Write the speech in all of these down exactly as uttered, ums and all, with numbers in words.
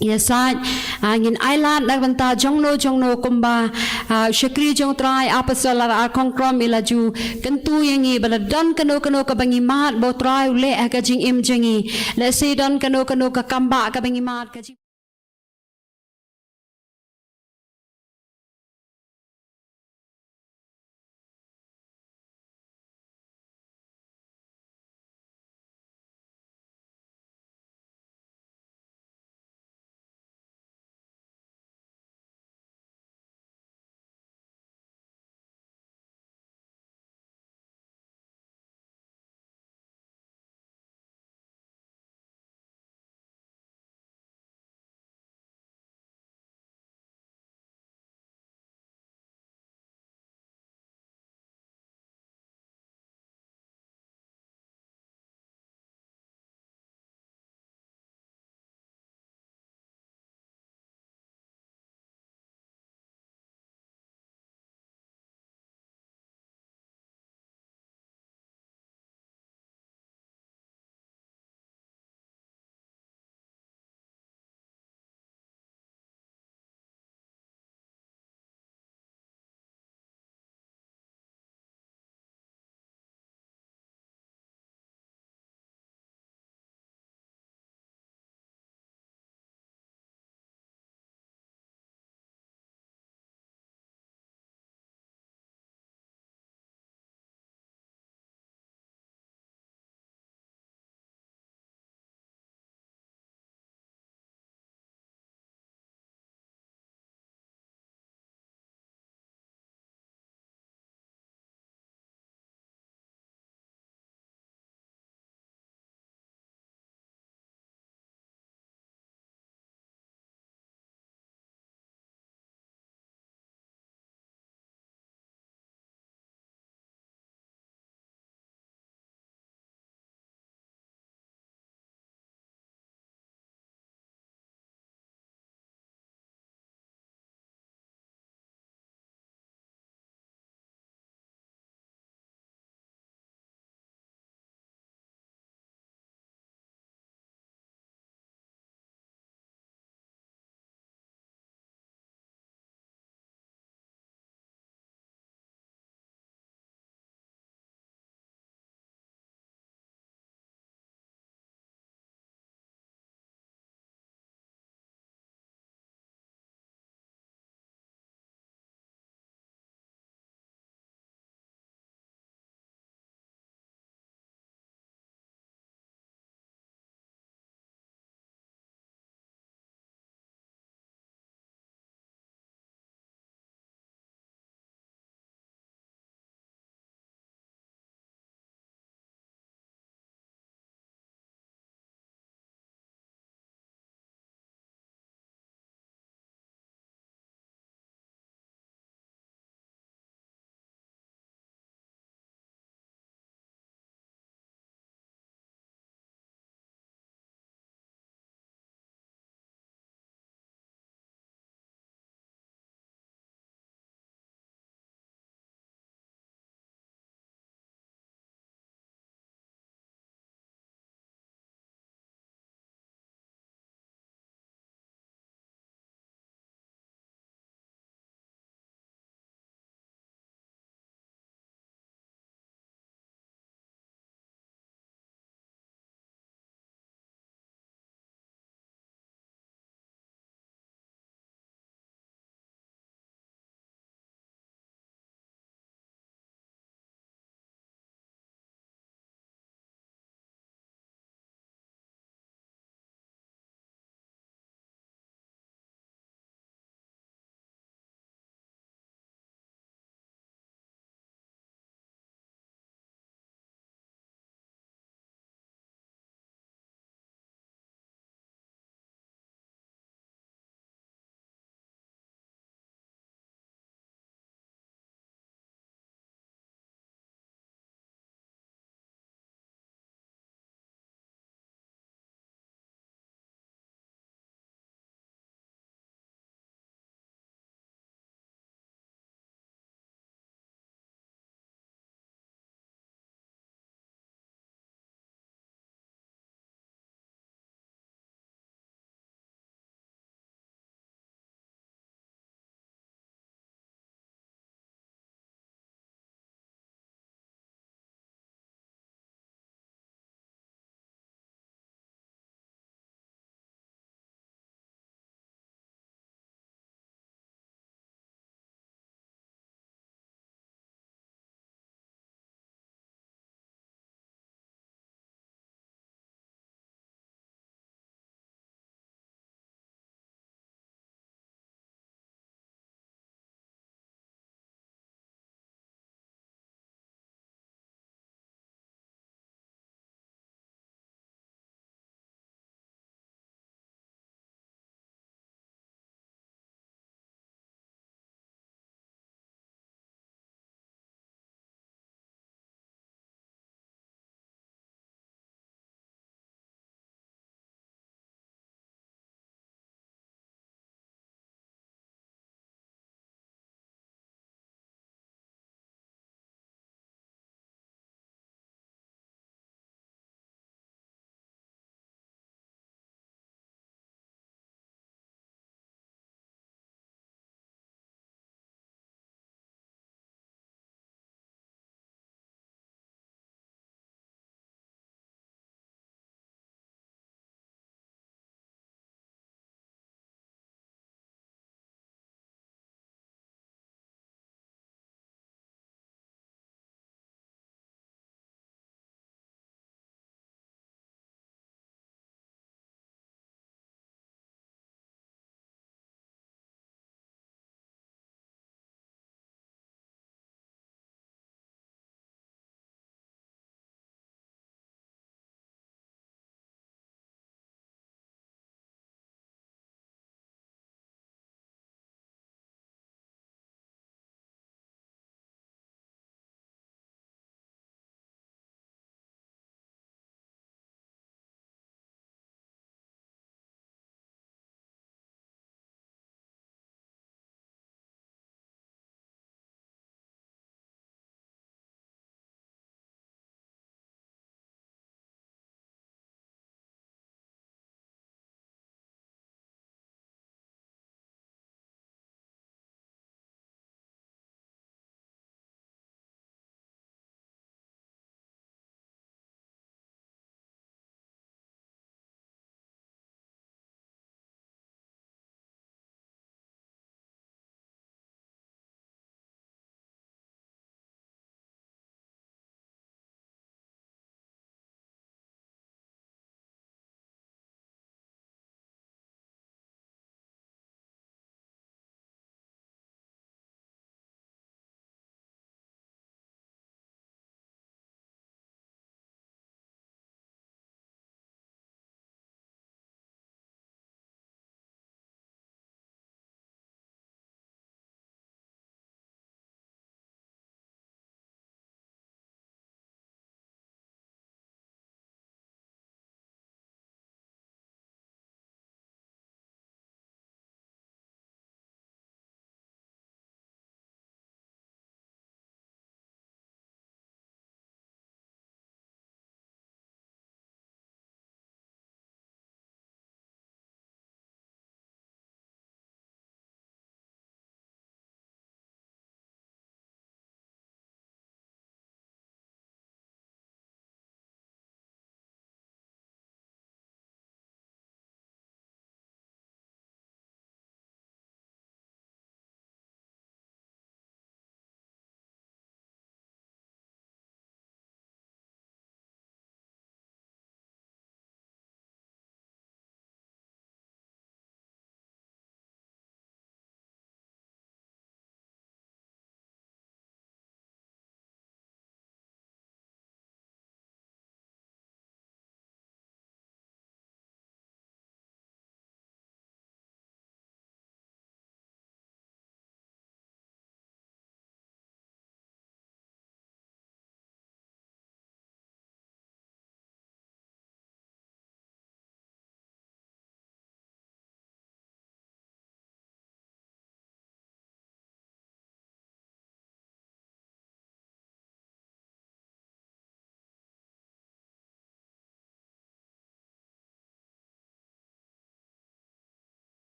Ïa sait, ah, ngin ailad na ka bynta jongno jongno kumba, ah, shakri jong Trai Apostol Ara Kongkrom i la ju kyntu ïa ngi ba la don kano kano kaba ngi mad ba u Trai u leh ha ka jingim jong ngi. Lehse don kano kano ka kambah kaba ngi mad ka jing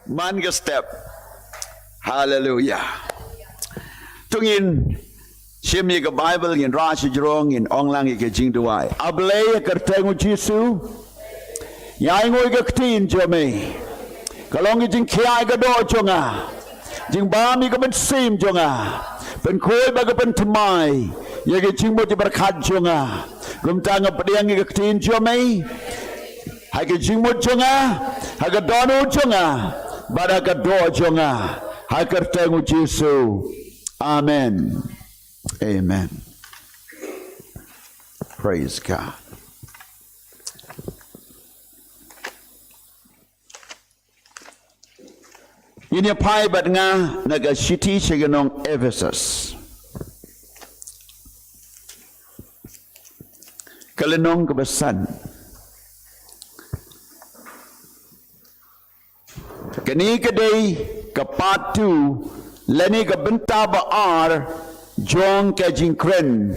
Man ka step. Haleluya. To ngin shim ïa ka Baibl, ngin rah shajrong, ngin ong lang ïa ka jingduwai. A Blei, ha ka kyrteng u Jisu, ngi ainguh ïa ka ktien jong me. Ka long ka jingkhia ïa ka doh jong nga, jingbam ïa ka mynsiem jong nga. Pynkhuid bad ka pynthymmai ïa ka jingmut jingpyrkhat jong nga. Kumta nga pdiang ïa ka ktien jong me ha ka jingmut jong nga, ha ka dohnud jong nga, bad ha ka doh jong nga, ha ka kyrteng u Jisu. Amen. Amen. Praise God. Ngin ïa phai bad nga na ka shithi sha ki nong Ephesus. Ka lynnong kaba san. Kane ka dei ka part two lane ka bynta ba ar jong ka jingkren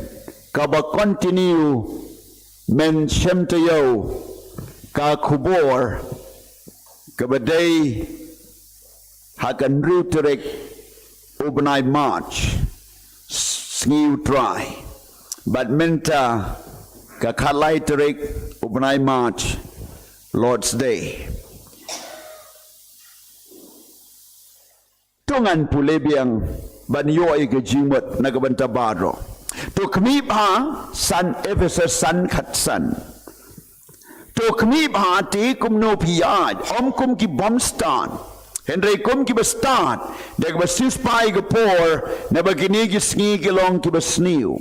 kaba continue men shem taïew, ka khubor kaba dei ha ka hynriew tarik u bnai March, sngi u Trai. Bad mynta ka khatlai tarik u bnai March, Lord's Day. To ngan pule biang ban ïoh ïa ka jingmut na ka bynta baroh. To khmih bha, san Ephesus san khatsan. To khmih bha te kumno phi ïaid, ym kum ki bym stad, hynrei kum kiba stad, da kaba siewspah ïa ka por, naba kine ki sngi ki long kiba sniew.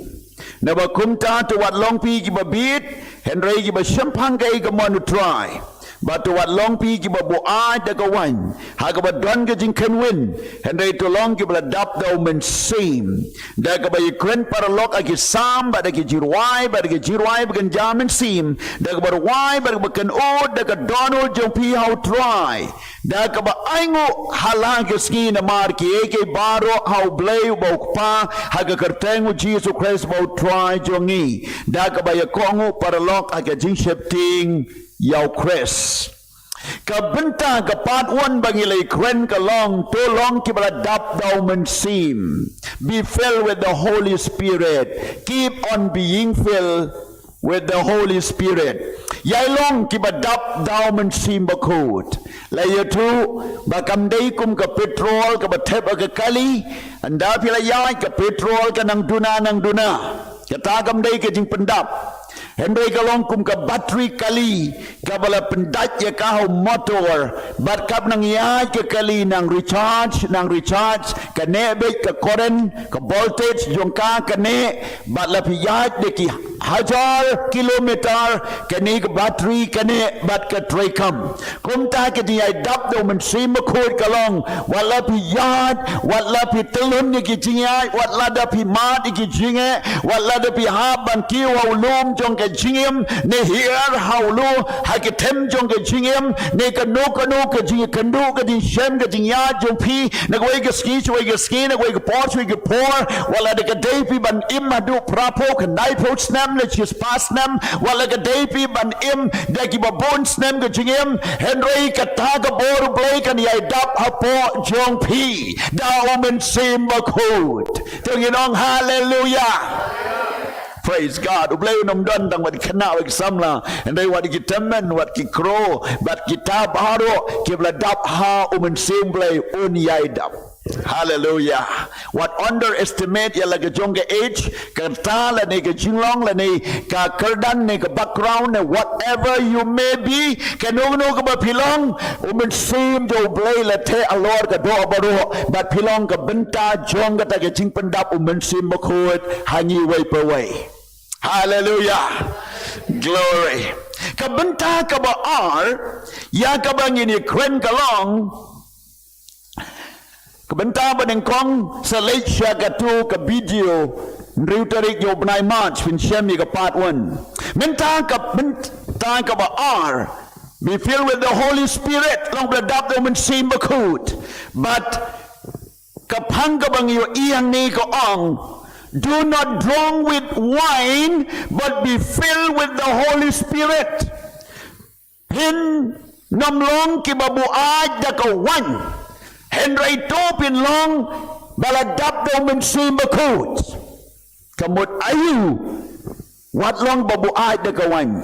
Naba kumta to wat long phi kiba bieit, hynrei kiba shemphang kaei ka mon u Trai. Bad to wat long phi kiba buaid da ka waiñ ha kaba don ka jingkynwin, hynrei to long kiba la dap da u Mynsiem. Da kaba ïakren paralok ha ki salm, bad ha ki jingrwai, bad ha ki jingrwai ba kynja mynsiem, da kaba rwai, bad kaba kynud da ka dohnud jong phi ha u Trai. Da kaba ainguh ha la ka sngi namar kiei kiei baroh ha u Blei uba u Kpa, ha ka kyrteng u Jisu Khrist uba u Trai jong ngi. Da kaba ïakohnguh paralok ha ka jingsheptieng ïa u Khrist. Ka bynta ka part one ba ngi la ïakren ka long, to long kiba la dap da u Mynsiem. Be filled with the Holy Spirit. Keep on being filled with the Holy Spirit. Ïai long kiba dap da u Mynsiem Bakhuid. La ïathuh ba kam dei kum ka petrol kaba thep ha ka kali, ynda phi la ïaid ka petrol ka nang duna nang duna. Kata kam dei ka jingpyndap. Hynrei ka long kum ka battery kali kaba la pyndait ïa ka ha u motor, bad katba nang ïaid ka kali nang recharge, nang recharge, ka neh beit ka current, ka voltage jong ka ka neh, bad la phi ïaid da ki hajar kilometer, kane ka battery ka neh bad ka treikam. Kumta ka jingïaid dap da u Mynsiem Bakhuid ka long, wat la phi ïaid, wat la phi tylun ïa ki jingïaid, wat lada phi mad ïa ki jingeh, wat lada phi hap ban kiew ha u lum jong ka jingim, ne hiar ha u lum ha ka them jong ka jingim, ne kano kano ka jingkynduh ka jingshem ka jingïaid jong phi, na kawei ka sngi sha kawei ka sngi, na kawei ka por sha kawei ka por, wat lada ka dei phi ban im haduh phra phew, khyndai phew snem ne shispah snem, wat la ka dei phi ban im da kiba bun snem ka jingim, hynrei kata ka bor u Blei kan ïaid dap hapoh jong phi da u Mynsiem Bakhuid. To ngin ong haleluya. Praise God. U Blei um don tang wat ki khynnah, wat ki samla, hynrei wat ki tymmen, wat ki kro, wat kita baroh kiba la dap ha u Mynsiem Blei un ïaid dap. Haleluya. Wat underestimate ïa la ka jong ka age, ka rta lane ka jinglong lane ka kyrdan ne ka background ne whatever you may be, kano kano kaba phi long, u Mynsiem jong u Blei la theh halor ka doh baroh, bad phi long ka bynta jong kata ka jingpyndap u Mynsiem Bakhuid ha ngi wei pa wei. Haleluya. Glory. Ka bynta kaba ar ïa kaba ngin ïakren ka long, ka bynta ba nyngkong, sa leit sha katu ka video, hynriew tarik ïa u bnai March, phin shem ïa ka part one. Mynta ka bynta kaba ar, be filled with the Holy Spirit, long ba la dap da u Mynsiem Bakhuid. Bad ka phang kaba ngi ïohi hangne ka ong, do not drunk with wine, but be filled with the Holy Spirit. Phin Nym long kiba buaid da ka waiñ, hynrei to phin long ba la dap da u Mynsiem Bakhuid. Ka mut aïu wat long ba buaid da ka waiñ?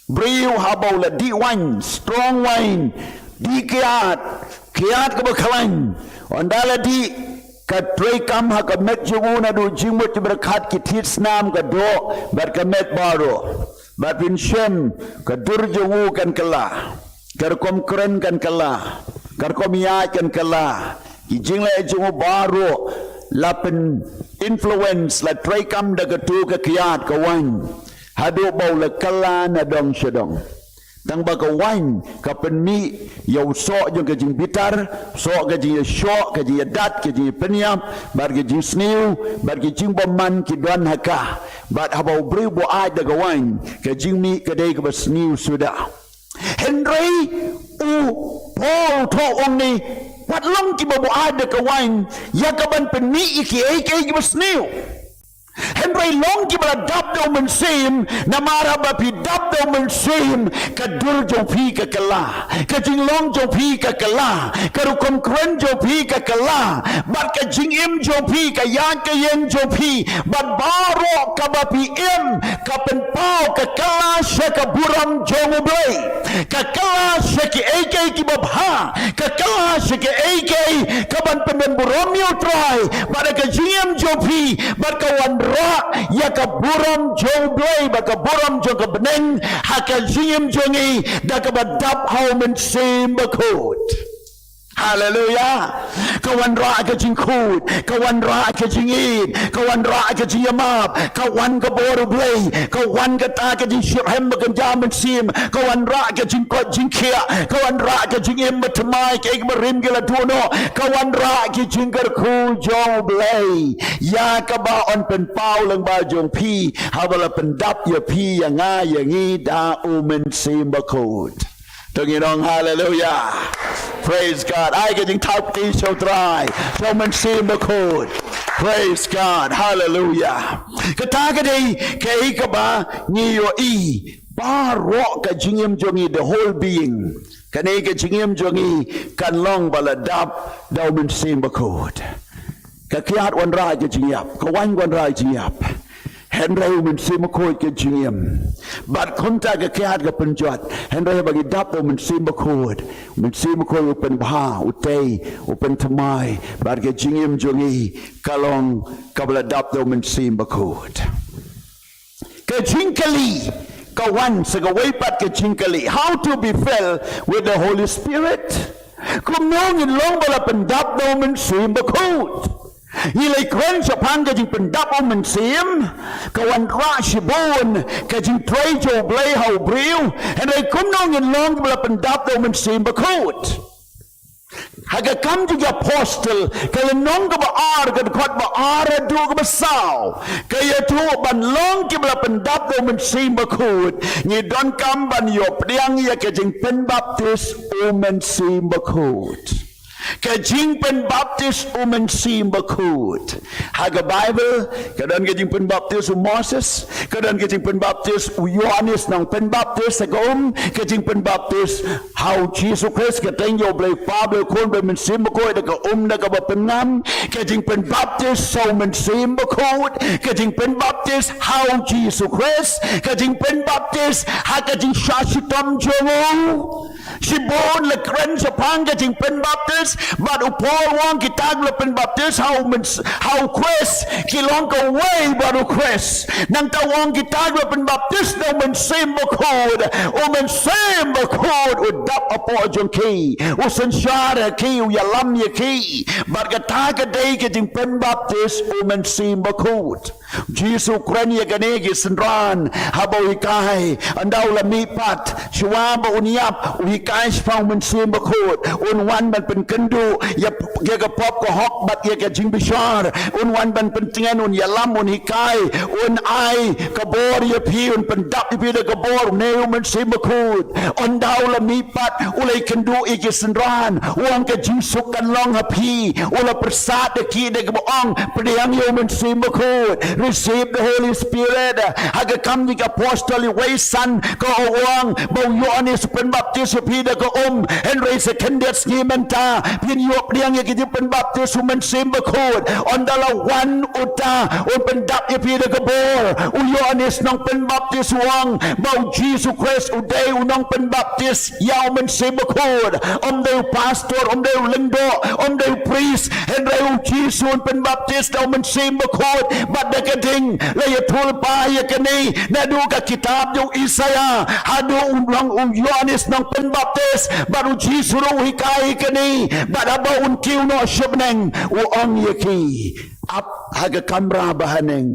Briew haba u la dih waiñ, strong wine, dih kiad, kiad kaba khlaiñ, ynda la dih, ka treikam ha ka met jong u naduh jingmut jingpyrkhat, ki thied snam, ka doh bad ka met baroh. Bad phin shem, ka dur jong u kan kylla, ka rukom kren kan kylla, ka rukom ïaid kan kylla. Ki jingleh jong u baroh la pyn influence, la treikam da katu ka kiad, ka waiñ, haduh ba u la kylla na dong sha dong. Tang ba ka waiñ ka pynmih ïa u soh jong ka jingbitar, soh ka jingïashoh, ka jingïadat, ka jingïapynïap, bad ka jingsniew, bad ki jingbymman ki don ha ka. Bad haba u briew u buaid da ka waiñ, ka jingmih ka dei kaba sniew suda. Hynrei u Paul u ong ne, wat long kiba buaid da ka waiñ ïa kaban pynmih ïa kiei kiei kiba sniew. Hynrei long kiba la dap da u Mynsiem, namar haba phi dap da u Mynsiem, ka dur jong phi ka kylla, ka jinglong jong phi ka kylla, ka rukom kren jong phi ka kylla, bad ka jingim jong phi, ka ïaid ka ïeng jong phi, bad baroh kaba phi im, ka pynpaw, ka kylla sha ka burom jong U Blei. Ka kylla sha kiei kiei kiba bha, ka kylla sha kiei kiei kaban pyndonburom ïa U Trai, bad ka jingim jong phi, bad ka wanrah ïa ka burom jong U Blei, bad ka burom jong ka bneng ha ka jingim jong ngi, da kaba dap ha u Mynsiem Bakhuid. Haleluia. Ka wanrah ka jingkhuid, ka wanrah ka jingïeit, ka wanrah ka jingïamap, ka wan ka bor U Blei, ka wan kata ka jingshitrhem bakynja mynsiem, ka wanrah ka jingkoit jingkhiah, ka wanrah ka jingim bathymmai, kaei kaba rim ki la duh noh, ka wanrah ki jingkyrkhu jong U Blei. Ïa kaba yn pynpaw lyngba jong phi, haba la pyndap ïa phi, ïa nga, ïa ngi da u Mynsiem Bakhuid. To ngin ong haleluia. Praise God. Ai ka jingthap kti sha U Trai, sha u Mynsiem Bakhuid. Praise God. Haleluia. Kata ka dei kaei kaba ngi ïohi, baroh ka jingim jong ngi, the whole being. Kane ka jingim jong ngi kan long ba la dap da u Mynsiem Bakhuid. Ka kiad wanrah ka jingïap, ka waiñ wanrah ka jingïap. Hynrei u Mynsiem Bakhuid ka jingim. Bad kumta ka kiad ka pynjot. Hynrei ba ngi dap da u Mynsiem Bakhuid, u Mynsiem Bakhuid u pynbha, u tei, u pynthymmai, bad ka jingim jong ngi ka long kaba la dap da u Mynsiem Bakhuid. Ka jingkylli ka wan sa kawei pat ka jingkylli. How to be filled with the Holy Spirit? Kumno ngin long ba la pyndap da u Mynsiem Bakhuid? Ngi la kren shaphang ka jingpyndap u Mynsiem, ka wanrah shibun ka jingtrei jong U Blei ha u briew. Hynrei kumno ngin long ba la pyndap da u Mynsiem Bakhuid? Ha ka Kam jong ki Apostol, ka lynnong kaba ar, ka dkhot ba ar haduh kaba saw, ka ïathuh ban long kiba la pyndap da u Mynsiem Bakhuid, ngi donkam ban ïoh pdiang ïa ka jingpynbaptis u Mynsiem Bakhuid. Ka jingpynbaptis u Mynsiem Bakhuid. Ha ka Baibl, ka don ka jingpynbaptis u Moses, ka don ka jingpynbaptis u Ïoannis Nongpynbaptis ha ka um, ka jingpynbaptis ha u Jisu Khrist, ka kyrteng U Blei Kpa, Blei Khun, Blei Mynsiem Bakhuid, da ka um da kaba pynngam, ka jingpynbaptis ha u Mynsiem Bakhuid, ka jingpynbaptis ha u Jisu Khrist, ka jingpynbaptis ha ka jingshah shitom jong u. Shibun la kren shaphang ka jingpynbaptis, bad u Paul u ong kita kiba la pynbaptis ha u Myns-, ha u Khrist, ki long kawei bad u Khrist. Nangta u ong kita kiba la pynbaptis da u Mynsiem Bakhuid, u Mynsiem Bakhuid u dap hapoh jong ki, u synshar ïa ki, u ïalam ïa ki. Bad kata ka dei ka jingpynbaptis u Mynsiem Bakhuid. Jisu u kren ïa kane ki synran haba u hikai, ynda u la mihpat, shuwa ba un ïap, u hikai shaphang u Mynsiem Bakhuid, un wan ban pynkynduh ïa, ïa ka pop ka hok bad ïa ka jingbishar, un wan ban pyntngen, un ïalam, un hikai, un ai ka bor ïa phi, un pyndap ïa phi da ka bor, une u Mynsiem Bakhuid. Ynda u la mihpat, u la ïakynduh ïa ki synran, u ong ka jingsuk kan long ha phi, u la pyrsad da ki da kaba ong, pdiang ïa u Mynsiem Bakhuid, receive the Holy Spirit. Ha ka Kam jong ki Apostol wei san ka ong ba u Ïoannis u pynbaptis ïa phi da ka um, hynrei sa khyndiat sngi mynta phin ïoh pdiang ïa ka jingpynbaptis u Mynsiem Bakhuid. Ynda la wan uta un pyndap ïa phi da ka bor, u Ïoannis Nongpynbaptis u ong ba u Jisu Khrist u dei u nongpynbaptis ïa u Mynsiem Bakhuid. Um dei u pastor, um dei u lyngdoh, um dei u priest, hynrei u Jisu un pynbaptis da u Mynsiem Bakhuid bad da ka ding. La ïathuhlypa ïa kane naduh ka kitab jong u Isaïah haduh u nong u Ïoannis Nongpynbaptis, bad u Jisu ruh u hikai ïa kane, bad haba un kiew noh sha bneng u ong ïa ki, ap ha ka kamra bahaneng.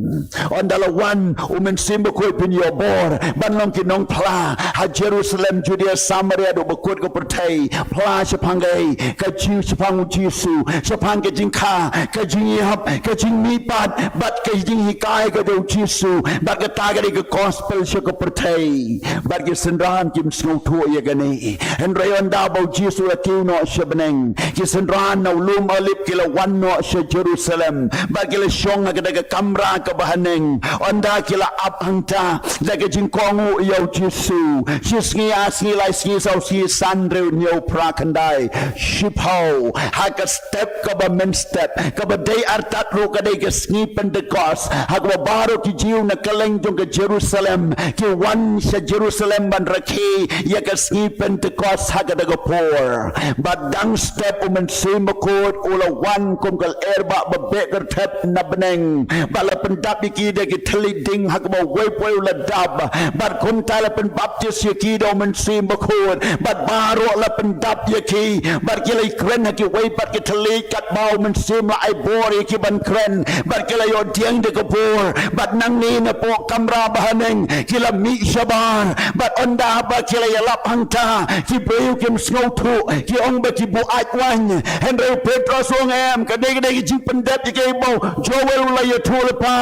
Ynda la wan u Mynsiem Bakhuid phin ïoh bor ban long ki nongphla ha Jerusalem, Judea, Samaria, haduh ba kut ka pyrthei. Phla shaphang kaei? Ka Jiw, shaphang u Jisu, shaphang ka jingkha, ka jingïap, ka jingmihpat bad ka jinghikai ka jong u Jisu. Bad kata ka dei ka gospel sha ka pyrthei. Bad ki synran kim sngewthuh ïa kane. Hynrei ynda ba u Jisu la kiew noh sha bneng, ki synran na u lum Olib ki la wan noh sha Jerusalem. Bad ki la shong ha kata ka kamra ka bahaneng. Ynda ki la ap hangta da ka jingkohnguh ïa u Jisu. Shi sngi, ar sngi, lai sngi, saw sngi, san, hynriew, hynñiew, phra, khyndai, shiphew. Ha ka step kaba mynstep, kaba dei artat ruh ka dei ka sngi Pentekost, ha kaba baroh ki Jiw na kylleng jong ka Jerusalem ki wan sha Jerusalem ban rakhe ïa ka sngi Pentekost ha kata ka por. Bad dang step u Mynsiem Bakhuid u la wan kum ka lyer ba beh kyrthep na bneng, bad la pyndap ïa ki da ki thylliej ding ha kaba uwei pa uwei u la dap. Bad kumta la pynbaptis ïa ki da u Mynsiem Bakhuid, bad baroh la pyndap ïa ki, bad ki la kren ha kiwei pat ki thylliej katba u Mynsiem la ai bor ïa ki ban kren. Bad ki la ïoh pdiang da ka bor. Bad nangne napoh kamra bahaneng ki la mih shabar. Bad ynda ba ki la ïalap hangta, ki briew kim sngewthuh, ki ong ba ki buaid waiñ. Hynrei u Petros u ong em, ka dei, ka dei ka jingpyndep ïa kiei ba u Joel u la ïathuhlypa.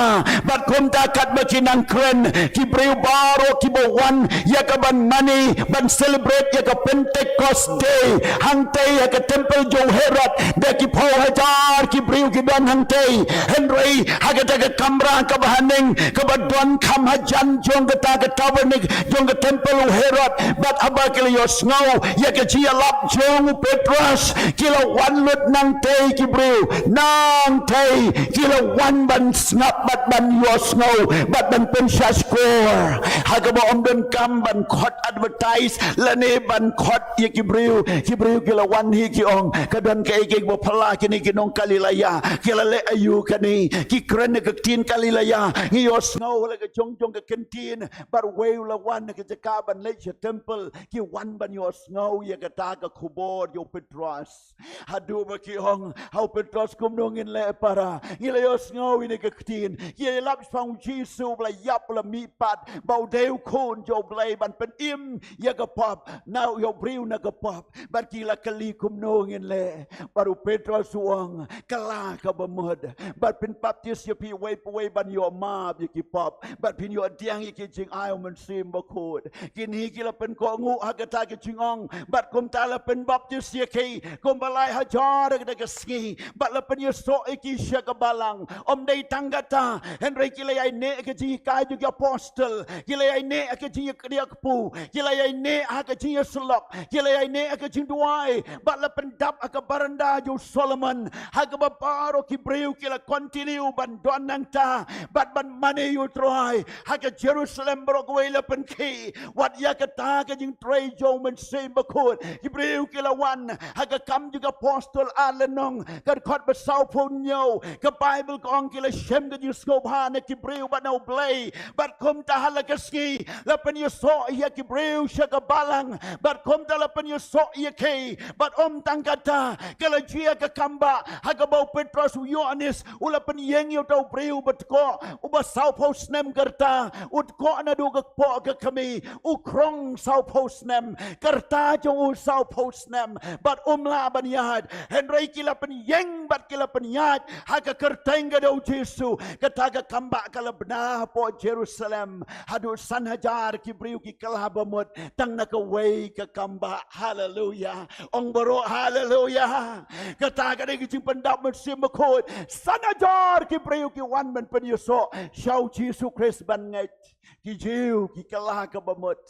Bad kumta katba ki nang kren, ki briew baroh kiba wan ïa ka ban mane, ban celebrate ïa ka Pentecost Day hangtei ha ka temple jong u Herod, da ki phew hajar ki briew ki don hangtei. Hynrei ha kata ka kamra ka bahaneng kaba don kham hajan jong kata ka tabernacle jong ka temple u Herod, bad haba ki la ïohsngew ïa ka jingïalap jong u Petros, ki la wan lut nangtei ki briew, nangtei, ki la wan ban sngap bad ban ïohsngew bad ban pynshah shkor. Ha kaba ym donkam ban khot advertise lane ban khot ïa ki briew, ki briew ki la wan hi ki ong, ka don kaei kaei ba phylla kine ki nong Galilea, ki la leh aïu kane, ki kren ka ktien Galilea, ngi ïohsngew la ka jong jong ka ktien. Bad uwei u la wan na ka jaka ban leit sha temple, ki wan ban ïohsngew ïa kata ka khubor jong u Petros. Haduh ba ki ong ha u Petros, kumno ngin leh para, ngi la ïohsngew ïa kane ka ktien, ki ïalap shaphang u Jisu ba la ïap, ba la mihpat, ba u dei u Khun jong u Blei ban pynim ïa ka pop, na u, ïa u briew na ka pop. Bad ki la kylli kumno ngin leh. Bad u Petros u ong, kylla kaba mut, bad pynbaptis ïa phi uwei pa uwei ban ïoh map ïa ki pop, bad phin ïoh pdiang ïa ki jingai u Mynsiem Bakhuid. Kine ki la pynkohnguh ha kata ka jingong, bad kumta la pynbaptis ïa ki kumba lai hajar ha kata ka sngi, bad la pynïasoh ïa ki sha ka balang. Ym dei tang kata, hynrei ki la ïaineh ha ka jinghikai jong ki apostol, ki la ïaineh ha ka jingïakdiah kpu, ki la ïaineh ha ka jingïasyllok, ki la ïaineh ha ka jingduwai, bad la pyndap ha ka baranda jong u Solomon, ha kaba baroh ki briew ki la continue ban don nangta bad ban mane ïa u Trai. Ha ka Jerusalem baroh kawei la pynkhih, wat ïa kata ka jingtrei jong u Mynsiem Bakhuid. Ki briew ki la wan, ha ka Kam jong ki Apostol ar lynnong, ka dkhot ba sawphew hynñiew, ka Baibl ka ong ki la shem ka jingsngewbha na ki briew bad na u Blei. Bad kumta ha la ka sngi la pynïasoh ïa ki briew sha ka balang, bad kumta la pynïasoh ïa ki. Bad ym tang kata, ka la jia ka kam ba ha kaba u Petros, u Ïoannis, u la pynïeng ïa uta u briew ba tkoh, uba sawphew snem ka rta, u tkoh naduh ka kpoh ka kmie, u khrong sawphew snem, ka rta jong u sawphew snem, bad um lah ban ïaid. Hynrei ki la pynïeng bad ki la pynïaid ha ka kyrteng ka da u Jisu, kata ka kambah ka la bna hapoh Jerusalem. Haduh san hajar ki briew ki kylla bamut tang na kawei ka kambah. Haleluya. Ong baroh haleluya. Kata ka dei ka jingpyndap Mynsiem Bakhuid. San hajar ki briew ki wan ban pynïasoh sha u Jisu Khrist ban ngeit. Ki Jiw ki kylla ka bamut.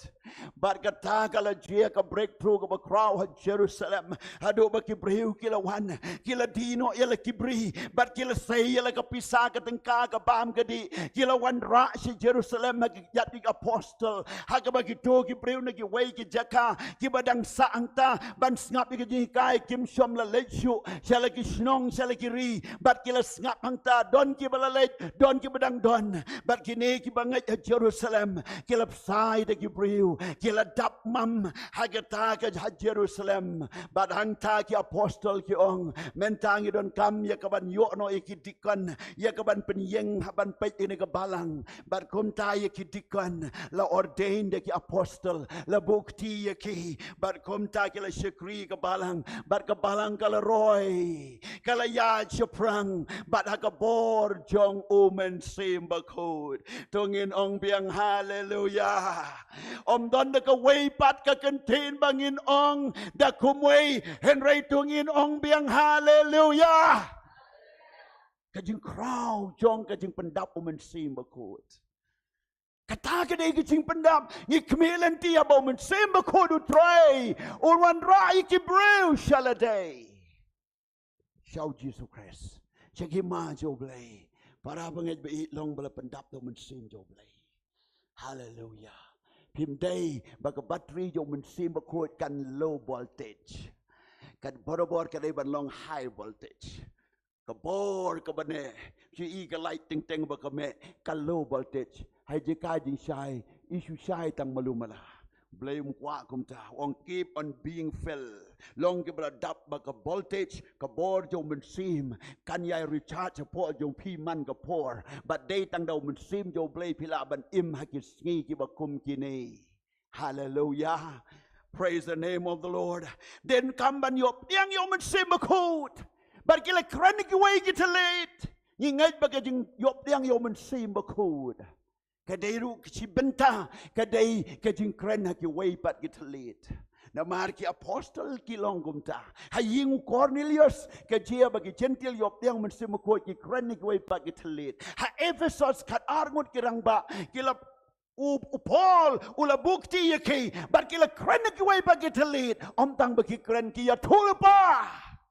Bad kata ka la jia ka breakthrough kaba khraw ha Jerusalem. Haduh ba ki briew ki la wan, ki la die noh ïa la ki bri, bad ki la sei ïa la ka pisa ka tyngka ka bam ka dih. Ki la wanrah sha Jerusalem ha ki kjat ki apostol, ha kaba kito ki briew na kiwei ki jaka kiba dang sah hangta ban sngap ïa ka jinghikai kim shym la leit shuh sha la ki shnong sha la ki ri. Bad ki la sngap hangta, don kiba la leit, don kiba dang don. Bad kine kiba ngeit ha Jerusalem ki la bsai da ki briew, ki la dap mam ha kata ka ha Jerusalem. Bad hangta ki apostol ki ong, mynta ngi donkam ïa kaban ïoh noh ïa ki dikon, ïa kaban pynïeng ha ban peit ïa kane ka balang. Bad kumta ïa ki dikon la ordain da ki apostol, la buh kti ïa ki. Bad kumta ki la shakri ka balang, bad ka balang ka la roi, ka la ïaid shaphrang bad ha ka bor jong u Mynsiem Bakhuid. To ngin ong biang haleluya. Ym don da kawei pat ka kyntien ba ngin ong da kumwei, hynrei to ngin ong biang haleluya. Ka jingkhraw jong ka jingpyndap u Mynsiem Bakhuid. Kata ka dei ka jingpyndap. Ngi khmih lynti haba u Mynsiem Bakhuid u trei, u wanrah ïa ki briew sha lade, sha u Jisu Khrist, sha ki hima jong u Blei. Para bangeit ba ïeit, long ba la pyndap da u Mynsiem jong u Blei. Haleluya. Phim dei ba ka battery jong u Mynsiem Bakhuid kan low voltage. Kan barabor ka dei ban long high voltage. Ka bor kaba neh, shu i ka light teng teng ba ka meh, ka low voltage. Hei jaka jingshai, i shu shai tang malu mala. Blei um kwah kumta, u ong keep on being filled. Long kiba la dap ba ka voltage, ka bor jong u Mynsiem kan ïai recharge hapoh jong phi man ka por. Bad dei tang da u Mynsiem jong u Blei phi lah ban im ha ki sngi kiba kum kine. Hallelujah. Praise the name of the Lord. Donkam ban ïoh pdiang ïa u Mynsiem Bakhuid. Bad ki la kren ïa kiwei ki thylliej. Ngi ngeit ba ka jingïoh pdiang ïa u Mynsiem Bakhuid ka dei ruh ka shi bynta, ka dei ka jingkren ha kiwei pat ki thylliej. Namar ki apostol ki long kumta. Ha ïing u Kornelius ka jia ba ki Jentil ïoh pdiang Mynsiem Bakhuid, ki kren ïa kiwei pat ki thylliej. Ha Ephesus khatar ngut ki rangbah ki la u, u Paul u la buh kti ïa ki, bad ki la kren ïa kiwei pat ki thylliej. Ym tang ba ki kren, ki ïathuhlypa.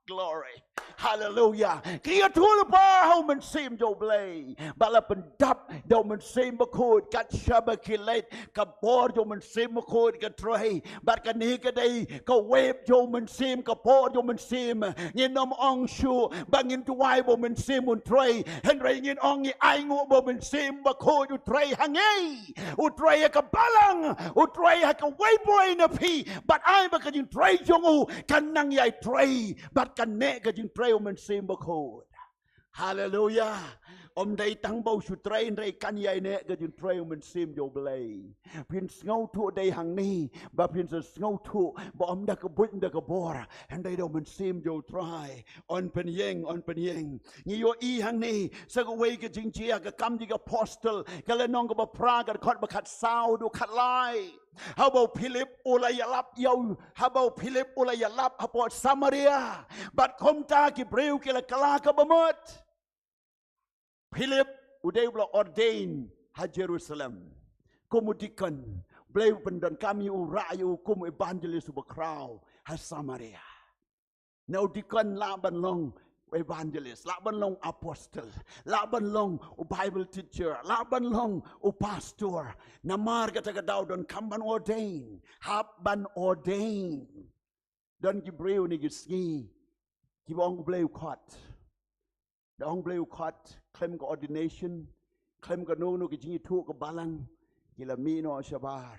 Glory. Hallelujah. Ki ïathuhlypa ha u Mynsiem jong u Blei. Bad la pyndap da u Mynsiem Bakhuid, kat shaba ki leit ka bor jong u Mynsiem Bakhuid ka trei. Bad kane ka dei ka wave jong u Mynsiem, ka bor jong u Mynsiem. Ngin ym ong shuh ba ngin duwai ba u Mynsiem un trei. Hynrei ngin ong ngi ainguh ba u Mynsiem Bakhuid u trei ha ngi. U trei ha ka balang, u trei ha kawei pa kawei na phi. Bad ai ba ka jingtrei jong u kan nang ïai trei, bad kan neh ka jingtrei u Mynsiem Bakhuid. Hallelujah. Ym dei tang ba u shu trei, hynrei kan ïai neh ka jingtrei u Mynsiem jong u Blei. Phin sngewthuh dei hangne, ba phin sa sngewthuh ba ym da ka buit ym da ka bor, hynrei da u Mynsiem jong u Trai. Yn pynïeng, yn pynïeng. Ngi ïohi hangne sa kawei ka jingjia, ka Kam jong ki Apostol, ka lynnong kaba phra, ka dkhot ba khatsaw haduh khatlai. Haba u Philip u la ïalap ïa u, haba u Philip u la ïalap hapoh Samaria, bad kumta ki briew ki la kylla ka bamut. Philip u dei uba la ordain ha Jerusalem kum u deacon. Blei u pyndonkam ïa u, rah ïa u kum u evangelist uba khraw ha Samaria. Na u deacon lah ban long u evangelist, lah ban long u apostle, lah ban long u Bible teacher, lah ban long u pastor. Namar kata ka daw donkam ban ordain, hap ban ordain. Don ki briew ne ki sngi kiba ong u Blei u khot. Da ong u Blei u khot, khlem ka ordination, khlem kano kano ka jingithuh ka balang, ki la mih noh shabar,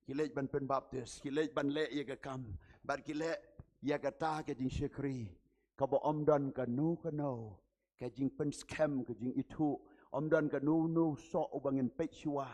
ki leit ban pynbaptis, ki leit ban leh ïa ka kam, bad ki leh ïa kata ka jingshakri kaba ym don kano kano ka jingpynskhem, ka jingithuh, ym don kano kano soh uba ngin peit shuwa,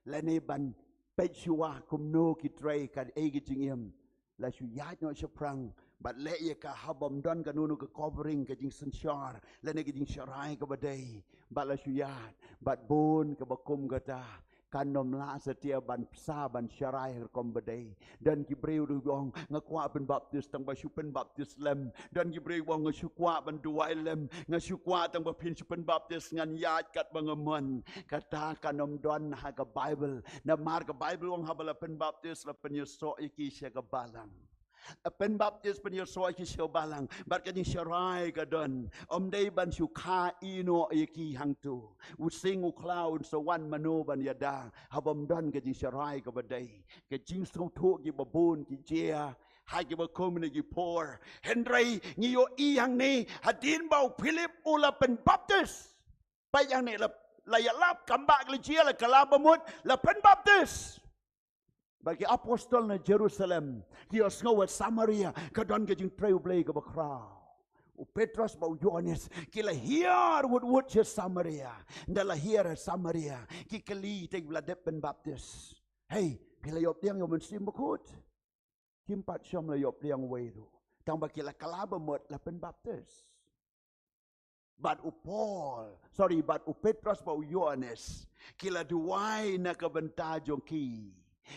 lane ban peit shuwa kumno ki trei, kaei ka jingim. la shu ïaid noh shaphrang bad leh ïa ka ha bym don kano kano ka covering, ka jingsynshar lane ka jingsharai kaba dei, bad la shu ïaid bad bun kaba kum kata kan ym lah satia ban pynsa ban sharai ha ka rukom ba dei. Don ki briew ruh ba ong nga kwah pynbaptis tang ba shu pynbaptis lem. Don ki briew ba ong nga shu kwah ban duwai lem, nga shu kwah tang ba phin shu pynbaptis, ngan ïaid katba nga mon. Kata kan ym don ha ka Baibl. Namar ka Baibl ong haba la pynbaptis la pynïasoh ïa ki sha ka balang. La pynbaptis, pynïasoh ïa ki sha ka balang bad ka jingsharai ka don. Ym dei ban shu kha ïehnoh ïa ki hangto. U sing u khlaw un sa wan mano ban ïada ha bym don ka jingsharai kaba dei. Ka jingsngewthuh kiba bun ki jia ha kiba kum ne ki por. Hynrei ngi ïohi hangne hadien ba u Philip u la pynbaptis. Peit hangne la, la ïalap, kam bah ki la jia, la kylla ba mut, la pynbaptis. Ba ki apostol na Jerusalem ki ïohsngew ha Samaria ka don ka jingtrei U Blei kaba khraw. U Petros bad u Ïohannes ki la hiar wut wut sha Samaria. Ynda la hiar ha Samaria ki kylli te ki ba la dep pynbaptis. Hei, phi la ïoh pdiang ïa u Mynsiem Bakhuid? Kim pat shym la ïoh pdiang uwei ruh. Tang ba ki la kylla ba mut, la pynbaptis. Bad u Paul, sorry, bad u Petros bad u Ïohannes ki la duwai na ka bynta jong ki.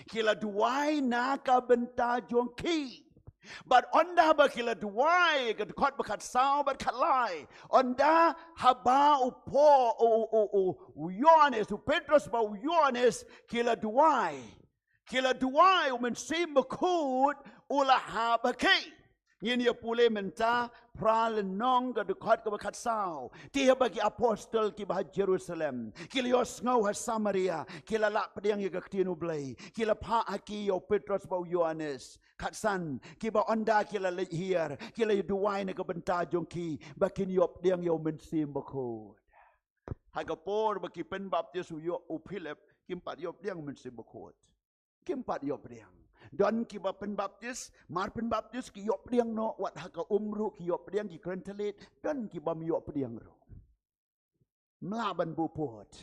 Ki la duwai na ka bynta jong ki. Bad ynda ba ki la duwai, ka dkhot ba khatsaw bad khatlai, ynda haba u Paul, u, u, u, u, u Ïohannes, u Petros bad u Ïohannes ki la duwai, ki la duwai, u Mynsiem Bakhuid u la hap ha ki. Ngin ïa pule mynta phra lynnong, ka dkhot kaba khatsaw. Te haba ki apostol kiba ha Jerusalem ki la ïohsngew ha Samaria ki la lah pdiang ïa ka ktien U Blei, ki la phah ha ki ïa u Petros bad u Ïohannes. Khatsan, kiba ynda ki la leit hiar ki la duwai na ka bynta jong ki ba kin ïoh pdiang ïa u Mynsiem Bakhuid. Ha ka por ba ki pynbaptis u Ïo-, u Philip, kim pat ïoh pdiang u Mynsiem Bakhuid. Kim pat ïoh pdiang. Don kiba pynbaptis, mar pynbaptis ki ïoh pdiang noh, wat ha ka um ruh ki ïoh pdiang, ki kren thylliej. Don kibym ïoh pdiang ruh. Mla ban buh pud.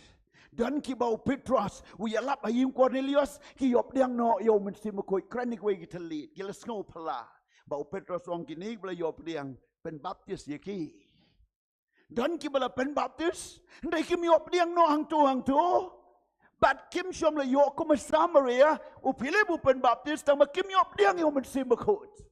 Don kiba u Petros u ïalap ha ïing Kornelios, ki ïoh pdiang noh ïa u Mynsiem Bakhuid, kren kiwei ki thylliej, ki la sngew phylla. Ba u Petros u ong kine kiba la ïoh pdiang, pynbaptis ïa ki. Don kiba la pynbaptis, hynrei kim ïoh pdiang noh hangto hangto. Bad kim shym la ïoh kum ha Samaria, u Philip u pynbaptis, tang ba kim ïoh pdiang ïa u Mynsiem Bakhuid.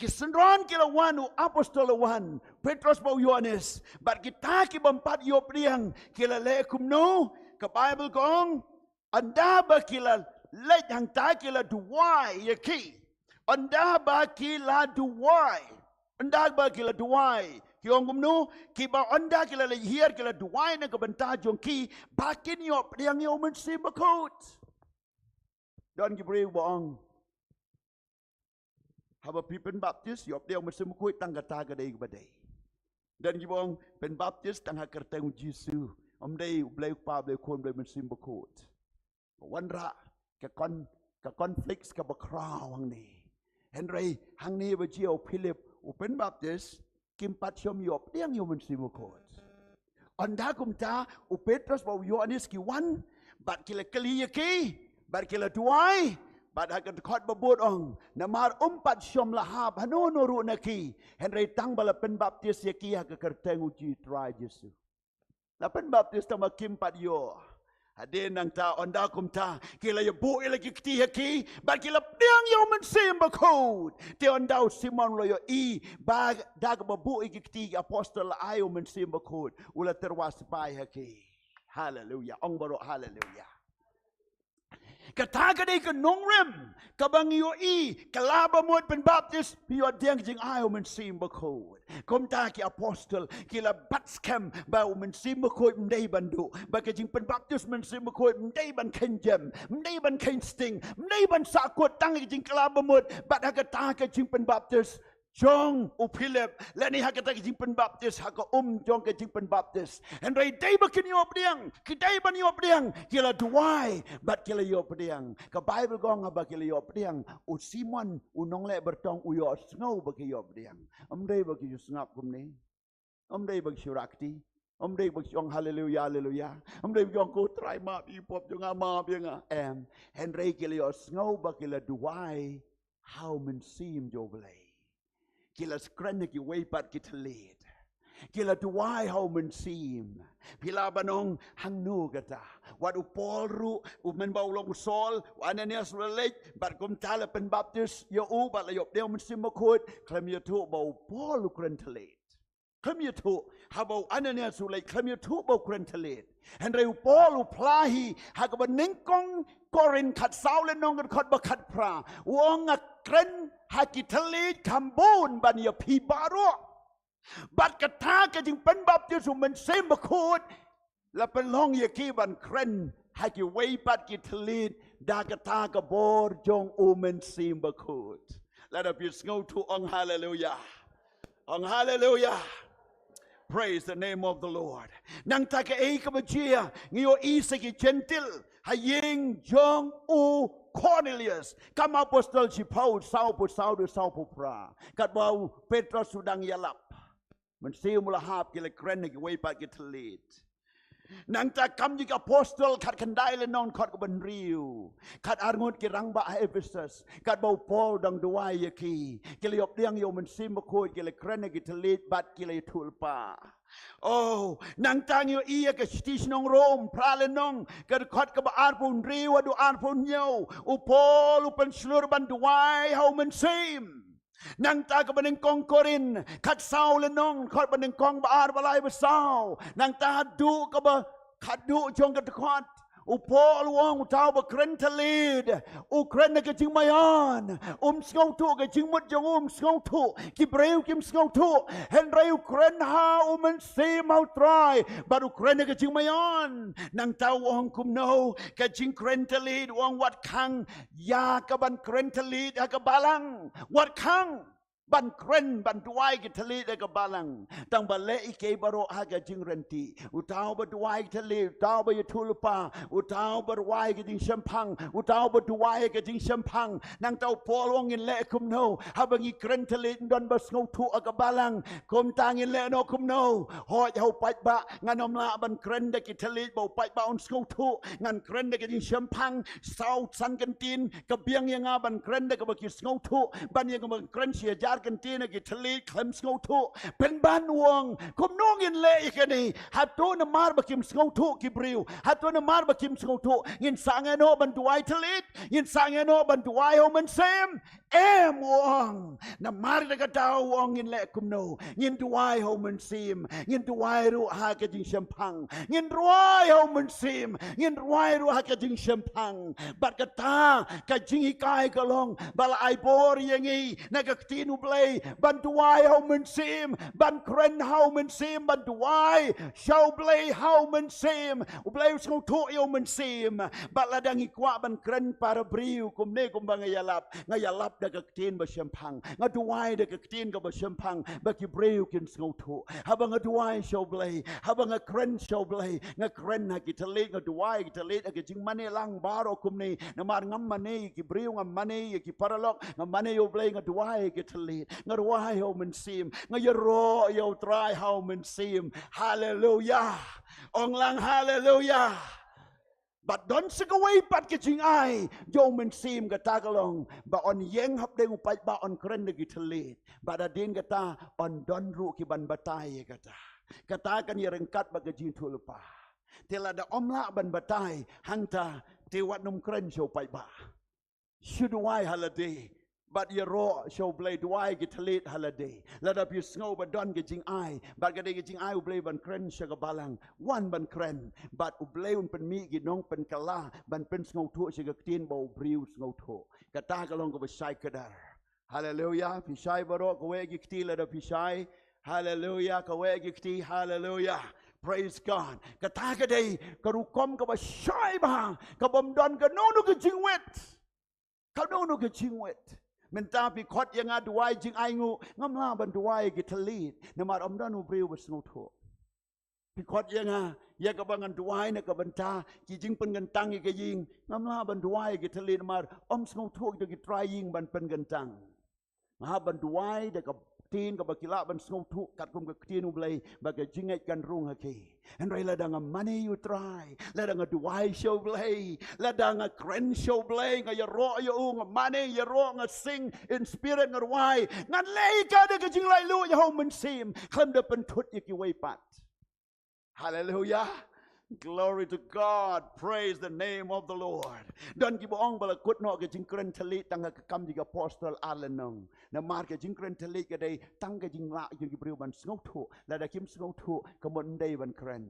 Ki synran ki la wan, u apostol la wan, Petros bad u Ïohannes, bad kita kibym pat ïoh pdiang, ki la leh kumno, ka Baibl ka ong, ynda ba ki la leit hangta ki la duwai ïa ki. Ynda ba ki la duwai. Ynda ba ki la duwai. Ki ong kumno, kiba ynda ki la leit hiar ki la duwai na ka bynta jong ki, ba kin ïoh pdiang ïa u Mynsiem Bakhuid. Don ki briew ba ong, haba phi pynbaptis, ïoh pdiang u Mynsiem Bakhuid, tang kata ka dei kaba dei. Don kiba ong, pynbaptis tang ha ka kyrteng u Jisu. Ym dei, u Blei u Kpa, u Blei u Khun, u Blei u Mynsiem Bakhuid. Wanrah ka con-, ka conflict kaba khraw hangne. Hynrei hangne ba jia u Philip u pynbaptis, kim pat shym ïoh pdiang ïa u Mynsiem Bakhuid. Ynda kumta, u Petros bad u Ïohannes ki wan, bad ki la kylli ïa ki, bad ki la duwai, bad ha ka dkhot ba bud ong, namar um pat shym la hap hano hano ruh na ki, hynrei tang ba la pynbaptis ïa ki ha ka kyrteng u Ji-, Trai Jisu. La pynbaptis tang ba kim pat ïoh. Hadien nangta, ynda kumta, ki la ïa buh ïa la ki kti ha ki, bad ki la pdiang ïa u Mynsiem Bakhuid. Te ynda u Simon u la ïohi ba da kaba buh ïa ki kti ki apostol la ai u Mynsiem Bakhuid, u la tyrwa sipai ha ki. Haleluia. Ong baroh haleluia. Kata ka dei ka nongrim kaba ngi ïohi, kylla ba mut, pynbaptis, phi ïoh pdiang ka jingai u Mynsiem Bakhuid. Kumta ki apostol ki la bat skhem ba u Mynsiem Bakhuid ym dei ban duh, ba ka jingpynbaptis Mynsiem Bakhuid ym dei ban kheiñ jem, ym dei ban kheiñ sting, ym dei ban sahkut, tang ka jingkylla ba mut, bad ha kata ka jingpynbaptis jong u Philip, lane ha kata ka jingpynbaptis ha ka um jong ka jingpynbaptis. Hynrei dei ba kin ïoh pdiang, ki dei ban ïoh pdiang, ki la duwai bad ki la ïoh pdiang. Ka Baibl ka ong haba ki la ïoh pdiang, u Simon u nongleh byrtong u ïohsngew ba ki ïoh pdiang. Ym dei ba ki ju sngap kumne. Ym dei ba ki ju rah kti. Ym dei ba ki ong haleluia, haleluia. Ym dei ba ki ong, ko Trai, map ïa ki pop jong nga, map ïa nga. Em, hynrei ki la ïohsngew ba ki la duwai ha u Mynsiem jong U Blei. Ki la kren ha kiwei pat ki thylliej. Ki la duwai ha u Mynsiem. Phi lah ban ong hangno kata. Wat u Paul ruh, u mynba u long u Saul, u Ananias u la leit, bad kumta la pynbaptis ïa u, bad la ïoh pdiang u Mynsiem Bakhuid, khlem ïathuh ba u Paul u kren thylliej. Khlem ïathuh, haba u Ananias u leit khlem ïathuh ba u kren thylliej. Hynrei u Paul u phla hi, ha kaba nyngkong Korinth khatsaw lynnong ka dkhot ba khatphra. U ong nga kren ha ki thylliej kham bun ban ïa phi baroh. Bad kata ka jingpynbaptis u Mynsiem Bakhuid, la pynlong ïa ki ban kren ha kiwei pat ki thylliej da kata ka bor jong u Mynsiem Bakhuid. Lada phi sngewthuh ong haleluya. Ong haleluya. Praise the name of the Lord. Nangta kaei kaba jia, ngi ïohi sa ki Jentil ha ïing jong u Cornelius. Kam Apostol shiphew, sawphew saw, sawphew phra. Katba u Petros u dang ïalap, Mynsiem u la hap, ki la kren ha kiwei pat ki thylliej. Nangta Kam Ki Apostol khatkhyndai lynnong dkhot kaba hynriew. Khatar ngut ki rangbah ha Ephesus, katba u Paul u dang duwai ïa ki, ki la ïoh pdiang ïa u Mynsiem Bakhuid, ki la kren ha ki thylliej bad ki la ïathuhlypa. Oh, nangta ngi ïohi ïa ka shithi shnong Rom phra lynnong, ka dkhot kaba arphew hynriew haduh arphew hynñiew. U Paul u pynshlur ban duwai ha u Mynsiem. Nangta kaba nyngkong Korinth khatsaw lynnong, dkhot ba nyngkong, ba ar, ba lai, ba saw. Nangta haduh kaba khatduh jong ka dkhot, u Paul u ong uta uba kren thylliej u kren ha ka jingmaian. Um sngewthuh ka jingmut jong u, um sngewthuh, ki briew kim sngewthuh. Hynrei u kren ha u Mynsiem ha u Trai, bad u kren ha ka jingmaian. Nangta u ong kumno, ka jingkren thylliej, u ong wat khang ïa ka ban kren thylliej ha ka balang. Wat khang ban kren, ban duwai ki thylliej ha ka balang. Tang ba leh ïa ki baroh ha ka jingryntih. Uta uba duwai ki thylliej, uta uba ïathuhlypa, uta uba duwai ka jingshemphang, uta uba duwai ka jingshemphang. Nangta u Paul u ong ngin leh kumno, haba ngi kren thylliej ym don ba sngewthuh ha ka balang. Kumta ngin leh noh kumno. Hooid ha u paidbah ngan ym lah ban kren da ki thylliej ba u paidbah un sngewthuh. Ngan kren da ka jingshemphang, saw san kyntien, ka biang ïa nga ban kren da kaba ki sngewthuh, ban ïa nga ban kren shi hajar kyntien ha ki thylliej khlem sngewthuh. Pynban u ong, kumno ngin leh ïa kane? Hato namar ba kim sngewthuh ki briew? Hato namar ba kim sngewthuh? Ngin sangeh noh ban duwai thylliej? Ngin sangeh noh ban duwai ha u Mynsiem? Em, u ong. Namar kata u ong ngin leh kumno? Ngin duwai ha u Mynsiem. Ngin duwai ruh ha ka jingshemphang. Ngin duwai ha u Mynsiem. Ngin duwai ruh ha ka jingshemphang. Bad kata ka jinghikai ka long ba la ai bor ïa ngi na ka ktien U Blei ban duwai ha u Mynsiem, ban kren ha u Mynsiem, ban duwai sha U Blei ha u Mynsiem. U Blei u sngewthuh ïa u Mynsiem. Bad lada ngi kwah ban kren para briew kumne kumba nga ïalap, nga ïalap da ka ktien ba shemphang, nga duwai da ka ktien kaba shemphang, ba ki briew kin sngewthuh. Haba nga duwai sha U Blei, haba nga kren sha U Blei, nga kren ha ki thylliej, nga duwai ki thylliej ha ka jingmane lang baroh kumne. Namar ngam mane ïa ki briew, ngam mane ïa ki paralok, nga mane ïa U Blei, nga duwai ki thylliej, nga duwai ha u Mynsiem, nga ïaroh ïa u Trai ha u Mynsiem. Haleluya. Ong lang haleluya. Bad don sa kawei pat ka jingai jong u Mynsiem, kata ka long ba yn ïeng hapdeng u paidbah, yn kren da ki thylliej. Bad hadien kata yn don ruh ki ban batai ïa kata. Kata kan ïaryngkat bad ka jingïathuhlypa. Te lada ym lah ban batai hangta, te wat nym kren sha u paidbah. Shu duwai ha lade. Bad ïaroh sha U Blei, duwai ki thylliej ha lade. Lada phi sngew ba don ka jingai, bad ka dei ka jingai U Blei ban kren sha ka balang, wan ban kren. Bad U Blei un pynmih ki nongpynkylla ban pynsngewthuh sha ka ktien ba u briew u sngewthuh. Kata ka long kaba shai kdar. Haleluya. Phi shai baroh, kaweh ki kti lada phi shai. Haleluya. Kaweh ki kti. Haleluya. Praise God. Kata ka dei ka rukom kaba shai bha, kaba ym don kano kano ka jingwit. Kano kano ka jingwit. Mynta phi khot ïa nga duwai jingainguh, ngam lah ban duwai ki thylliej, namar ym don u briew ba sngewthuh. Phi khot ïa nga ïa kaba ngan duwai na ka bynta ki jingpynkyntang ïa ka ïing, ngam lah ban duwai ki thylliej namar ym sngewthuh kita ki trai ïing ban pynkyntang. Nga hap ban duwai da ka ktien kaba ki lah ban sngewthuh katkum ka ktien U Blei ba ka jingngeit kan rung ha ki. Hynrei lada nga mane ïa U Trai, lada nga duwai sha U Blei, lada nga kren sha U Blei, nga ïaroh ïa U, nga mane ïaroh, nga sing in spirit, nga rwai, ngan leh ïa ka da ka jinglaitluid ïa U Mynsiem, khlem da pynthut ïa kiwei pat. Hallelujah. Glory to God. Praise the name of the Lord. Don kiba ong ba la kut noh ka jingkren thylliej tang ha ka Kam ki Apostol ar lynnong. Namar ka jingkren thylliej ka dei tang ka jinglah jong ki briew ban sngewthuh. Lada kim sngewthuh, ka mut ym dei ban kren.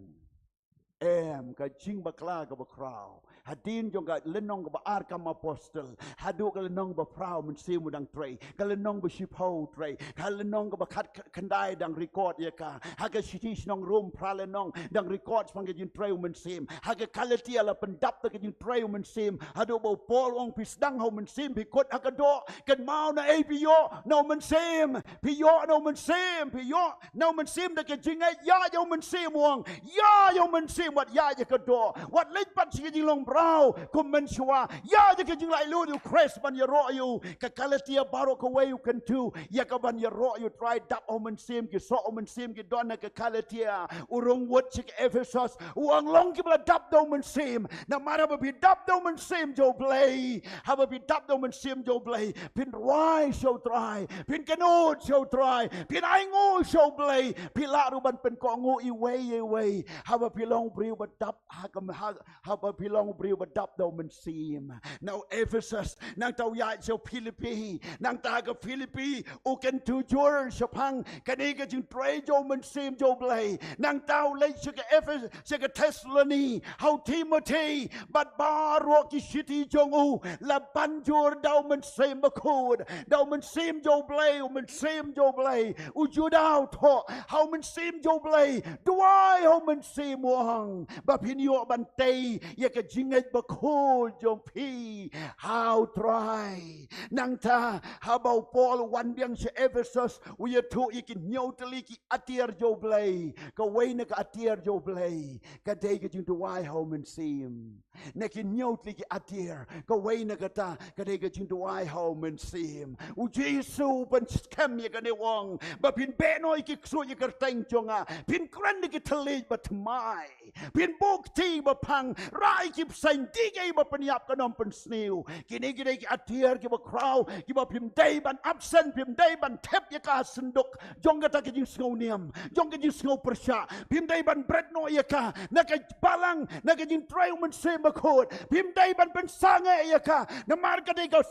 Em, ka jingbakla kaba khraw. Hadien jong ka lynnong kaba ar Kam Apostol haduh ka lynnong ba phra U Mynsiem U dang trei. Ka lynnong ba shiphew trei. Ka lynnong kaba khat khyndai dang record ïa ka. Ha ka shithi shnong Rom phra lynnong dang record shaphang ka jingtrei U Mynsiem. Ha ka Galatia la pyndap da ka jingtrei U Mynsiem. Haduh ba u Paul u ong phi sdang ha U Mynsiem phi kut ha ka doh. Kynmaw naei phi ïoh na U Mynsiem. Phi ïoh na U Mynsiem. Phi ïoh na U Mynsiem da ka jingngeit ïa ïa U Mynsiem u ong. Ïa ïa U Mynsiem wat ïa ïa ka doh. Wat leit pat sha ka jinglong mraw kum mynshuwa. Ïa ïa ka jinglaitluid U Khrist ban ïaroh ïa U. Ka Galatia baroh kawei u kyntu ïa ka ban ïaroh ïa U Trai dap ha U Mynsiem ki soh U Mynsiem ki don ha ka Galatia. U rung wut sha ka Ephesus u ong long kiba la dap da U Mynsiem. Namar haba phi dap da U Mynsiem jong U Blei. Haba phi dap da U Mynsiem jong U Blei. Phin rwai sha U Trai. Phin kynnoh sha U Trai. Phin ainguh sha U Blei. Phi lah ruh ban pynkohnguh iwei ïa iwei. Haba phi long briew ba dap ha ka ha haba phi long briew ba dap da U Mynsiem. Na u Ephesus, nangta u ïaid sha u Philippi, nangta ha ka Philippi, u kyntu jur shaphang kane ka jingtrei jong U Mynsiem jong U Blei. Nangta u leit sha ka Ephes, sha ka Thessaloni, ha u Timothy, bad baroh ki shithi jong u, la ban jur da U Mynsiem Bakhuid, da U Mynsiem jong U Blei, U Mynsiem jong U Blei, u ju da u thoh, ha U Mynsiem jong U Blei, duwai ha U Mynsiem u ong, ba phin ïoh ban tei ïa ka jingngeit bakhuid jong phi ha U Trai. Nangta haba u Paul u wan biang sha Ephesus, u ïathuh ïa ki hynñiew tylli ki atiar jong U Blei. Kawei na ka atiar jong U Blei ka dei ka jingduwai ha U Mynsiem. Na ki hynñiew tylli ki atiar, kawei na kata ka dei ka jingduwai ha U Mynsiem. U Jisu u pynskhem ïa kane u ong, ba phin beh noh ïa ki ksuid ïa ka kyrteng jong nga, phin kren da ki thylliej ba thymmai, phin buh kti ba phang, rah ïa ki bseiñ, die kaei ba pynïap kan ym pynsniew. Kine ki dei ki atiar kiba khraw kiba phim dei ban absent, phim dei ban thep ïa ka ha synduk jong kata ka jingsngew niam, jong ka jingsngew pyrshah. Phim dei ban bret noh ïa ka na ka balang, na ka jingtrei U Mynsiem Bakhuid. Phim dei ban pynsangeh ïa ka, namar ka dei ka,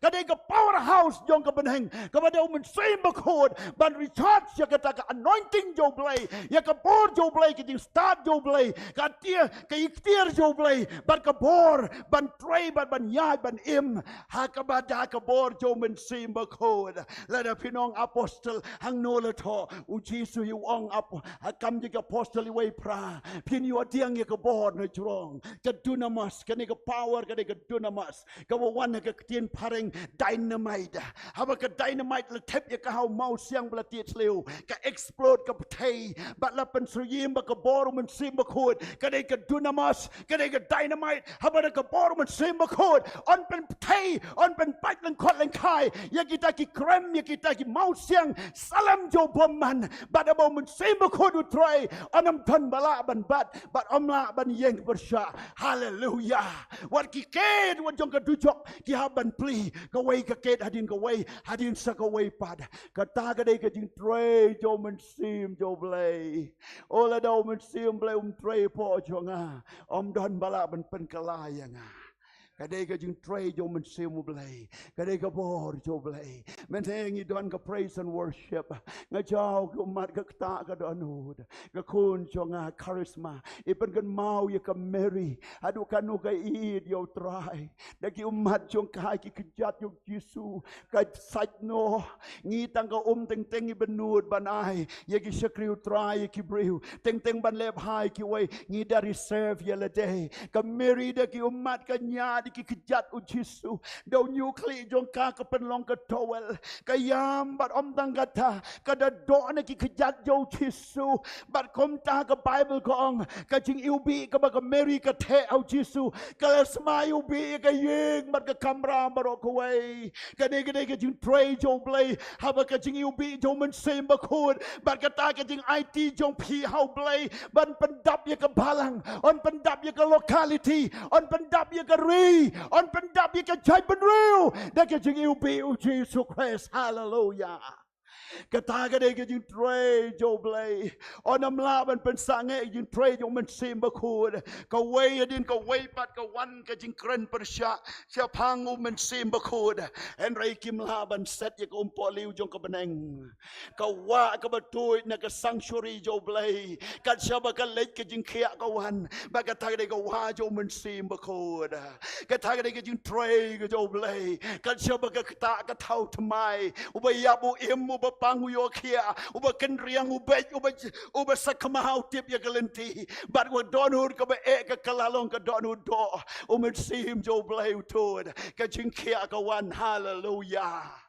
ka dei ka powerhouse jong ka bneng, kaba dei U Mynsiem Bakhuid ban recharge ïa kata ka anointing jong U Blei, ïa ka bor jong U Blei, ka jingstad jong U Blei, ka tia, ka iktiar jong U Blei, bad ka bor ban trei, bad ban ïaid, ban im ha kaba da ka bor jong U Mynsiem Bakhuid. Lada phin ong apostol, hangno la thoh? U Jisu u ong ap-, ha Kam ki Apostol wei phra, phin ïoh pdiang ïa ka bor na jrong, ka dunamis, kane ka power ka dei ka dunamis, kaba wan ha ka ktien phareng dynamite. Haba ka dynamite la thep ïa ka ha u mawsiang ba la tied sliew, ka explode, ka pyrthei, bad la pynsuhïem ba ka bor U Mynsiem Bakhuid ka dei ka dunamis, ka dei ka dynamite. Haba da ka bor U Mynsiem Bakhuid yn pynpyrthei, yn pynpait lyngkhot lyngkhai ïa kita ki krem, ïa kita ki mawsiang salem jong u bymman. Bad haba U Mynsiem Bakhuid u trei, yn ym don ba lah ban bat, bad ym lah ban ïeng pyrshah. Haleluya. Wat ki ked, wat jong ka dujok ki hap ban plie, kawei ka ked hadien kawei, hadien sa kawei pat. Kata ka dei ka jingtrei jong U Mynsiem jong U Blei. O, lada U Mynsiem Blei um trei hapoh jong nga, ym don ba lah ban pynkylla ïa nga. Ka dei ka jingtrei jong U Mynsiem U Blei. Ka dei ka bor jong U Blei. Mynta ngi don ka praise and worship. Nga jaw ki ummat ka ktah ka dohnud. Ka khun jong nga Charisma i pynkynmaw ïa ka Mary haduh kano ka ïeit ïa U Trai. Da ki ummat jong ka, ki kjat jong U Jisu, ka sait noh. Ngi tang ka um teng teng ngi bynnud ban ai ïa ki shakri U Trai, ïa ki briew, teng teng ban leh bha ïa kiwei. Ngi da reserve ïa lade. Ka Mary da ki ummat ka ñiad ki kjat u Jisu. Da u ñiuhkhlieh jong ka ka pynlong ka towel. Ka ïam bad ym tang kata, ka da doh na ki kjat jong u Jisu. Bad kumta ka Baibl ka ong, ka jingiwbih kaba ka Mary ka theh ha u Jisu, ka la smai iwbih ïa ka ïing bad ka kamra baroh kawei. Kane ka dei ka jingtrei jong U Blei haba ka jingiwbih jong U Mynsiem Bakhuid. Bad kata ka jingaiti jong phi ha U Blei ban pyndap ïa ka balang, yn pyndap ïa ka locality, yn pyndap ïa ka ri, yn pyndap ïa ka jaitbynriew da ka jingiwbih u Jisu Khrist. Haleluya. Kata ka dei ka jingtrei jong U Blei. Yn ym lah ban pynsangeh ïa ka jingtrei jong U Mynsiem Bakhuid. Kawei hadien kawei pat ka wan ka jingkren pyrshah shaphang U Mynsiem Bakhuid. Hynrei kim lah ban set ïa ka umpohliew jong ka bneng. Ka wah kaba tuid na ka sanctuary jong U Blei. Kat shaba ka leit ka jingkhiah ka wan. Bad kata ka dei ka wah jong U Mynsiem Bakhuid. Kata ka dei ka jingtrei ka jong U Blei. Kat shaba ka ktah ka thaw thymmai, uba ïap u im, uba pang u ïoh khiah, uba kynriang u beit, uba, uba sakma u tip ïa ka lynti. Bad wat dohnud kaba eh ka kylla long ka dohnud doh. U Mynsiem jong U Blei u tuid. Ka jingkhiah ka wan. Haleluya.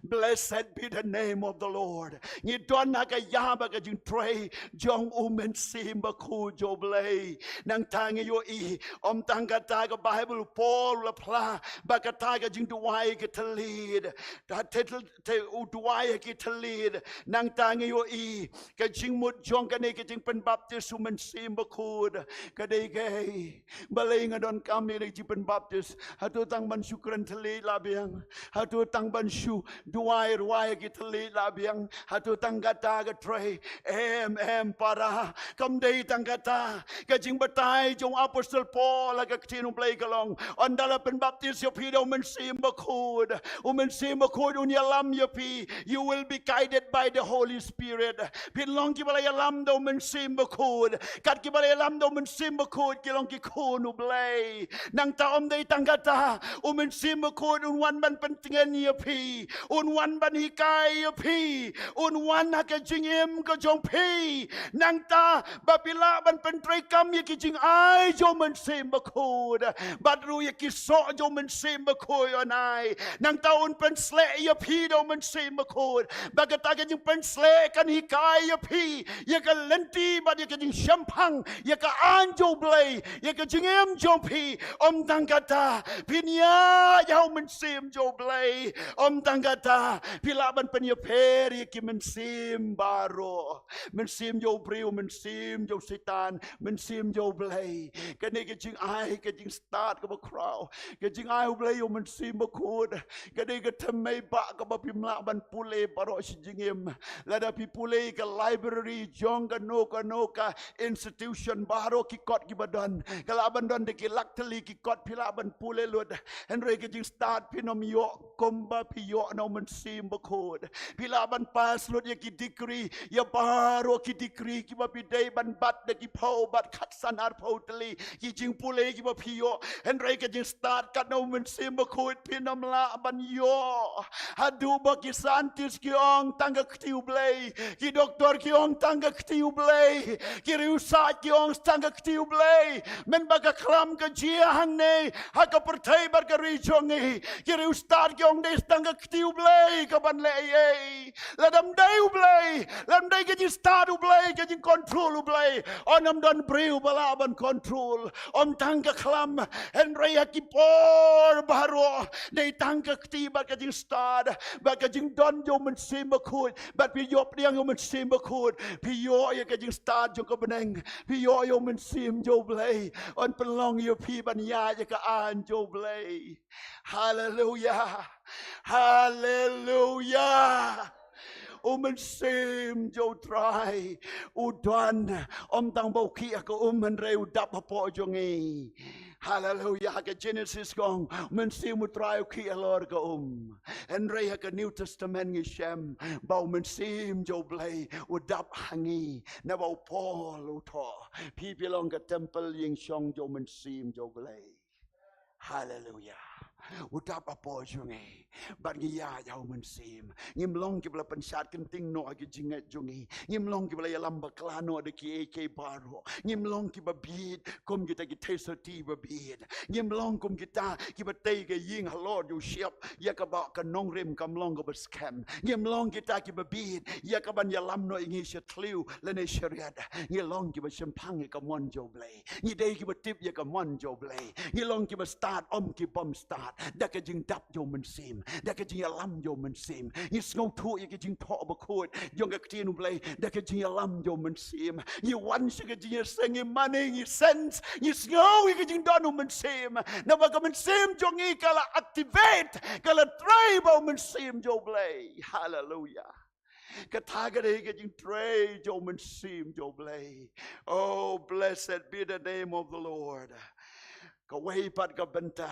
Blessed be the name of the Lord. Ngi don ha ka ïa bad ka jingtrei jong U Mynsiem Bakhuid jong U Blei. Nangta ngi ïohi, ym tang kata, ka Baibl, u Paul u la phla ba kata ka jingduwai ki thylliej. Ta te, te, u duwai ki thylliej. Nangta ngi ïohi ka jingmut jong kane ka jingpynbaptis U Mynsiem Bakhuid. Ka dei kaei? Balei nga donkam ïa ka jingpynbaptis? Hato tang ban shu kren thylliej la biang? Hato tang ban shu duwai rwai ki thylliej la biang? Hato tang kata ka trei? Em, em, para. Kam dei tang kata. Ka jingbatai jong u Apostol Paul ha ka ktien U Blei ka long, ynda la pynbaptis ïa phi da U Mynsiem Bakhuid, U Mynsiem Bakhuid un ïalam ïa phi. You will be guided by the Holy Spirit. Phin long kiba la ïalam da U Mynsiem Bakhuid. Kat kiba la ïalam da U Mynsiem Bakhuid ki long ki khun U Blei. Nangta ym dei tang kata, U Mynsiem Bakhuid un wan ban pyntngen ïa phi, un wan ban hikai ïa phi, un wan ha ka jingim ka jong phi. Nangta ba phi lah ban pyntreikam ïa ki jingai jong U Mynsiem Bakhuid, bad ruh ïa ki soh jong U Mynsiem Bakhuid yn ai. Nangta un pynshlur ïa phi da U Mynsiem Bakhuid. Ba kata ka jingpynshlur kan hikai ïa phi ïa ka lynti bad ïa ka jingshemphang, ïa ka aiñ jong U Blei ïa ka jingim jong phi. Ym tang kata, phin ïaid ha U Mynsiem jong U Blei. Ym tang kata, phi lah ban pynïapher ïa ki mynsiem baroh. Mynsiem jong u briew, mynsiem jong u Soitan, mynsiem jong U Blei. Kane ka jingai, ka jingstad kaba khraw, ka jingai U Blei ïa U Mynsiem Bakhuid, ka dei ka thymmei bah kaba phim lah ban pule baroh shi jingim. Lada phi pule ka library jong kano kano ka institution, baroh ki kot kiba don, ka lah ban don da ki lak tylli ki kot, phi lah ban pule lut. Hynrei ka jingstad phin ym ïoh kumba phi ïoh na U Mynsiem Bakhuid. Phi lah ban pass lut ïa ki degree, ïa baroh ki degree kiba phi dei ban bat da ki phew bad khatsan arphew tylli ki jingpule kiba phi ïoh. Hynrei ka jingstad kat na U Mynsiem Bakhuid phin ym lah ban ïoh. Haduh ba ki scientist ki ong tang ka kti U Blei, ki doktor ki ong tang ka kti U Blei, ki riewstad ki ong tang ka kti U Blei. Mynba ka khlam ka jia hangne ha ka pyrthei bad ka ri jong ngi, ki riewstad ki ong dei tang ka kti U Blei kaban leh ei ei. Lada ym dei U Blei, lada ym dei ka jingstad U Blei, ka jingkontrol U Blei, yn ym don briew ba lah ban kontrol. Ym tang ka khlam, hynrei ha ki por baroh dei tang ka kti bad ka jingstad bad ka jingdon jong U Mynsiem Bakhuid. Bad phi ïoh pdiang ïa U Mynsiem Bakhuid, phi ïoh ïa ka jingstad jong ka bneng, phi ïoh ïa U Mynsiem jong U Blei. Yn pynlong ïa phi ban ïaid ïa ka aiñ jong U Blei. Haleluya. Haleluya. U Mynsiem jong U Trai u don, ym tang ba u khih ha ka um, hynrei u dap hapoh jong ngi. Haleluya. Ka Genesis ka ong, Mynsiem U Trai u khih halor ka um. Hynrei ha ka New Testament ngi shem ba U Mynsiem jong U Blei u dap ha ngi. Naba u Paul u thoh, phi phi long ka temple, ïing shong jong U Mynsiem jong U Blei. Haleluya. U dap hapoh jong ngi. Bad ngi ïaid ha u Mynsiem. Ngim long kiba la pynshad kynting noh ha ki jingngeit jong ngi. Ngim long kiba la ïalam bakla noh da kiei kiei baroh. Ngim long kiba bit kum kita ki theisotti ba bit. Ngim long kum kita kiba tei ka ïing halor jong u shyiap ïa kaba ka nongrim kam long kaba skhem. Ngim long kita kiba bit ïa kaban ïalam noh ïa ngi sha thliew lane sha riat. Ngi long kiba shemphang ïa ka mon jong u Blei. Ngi dei kiba tip ïa ka mon jong u Blei. Ngi long kiba stad ym kibym stad da ka jingdap jong u Mynsiem, da ka jingïalam jong u Mynsiem. Ngi sngewthuh ïa ka jingthoh bakhuid jong ka ktien u Blei da ka jingïalam jong u Mynsiem. Ngi wan sha ka jingïaseng, ngi mane, ngi sense, ngi sngew ïa ka jingdon u Mynsiem. Naba ka Mynsiem jong ngi ka la activate, ka la trei bad u Mynsiem jong u Blei. Haleluia. Kata ka dei ka jingtrei jong u Mynsiem jong u Blei. Oh, blessed be the name of the Lord. Kawei pat ka bynta,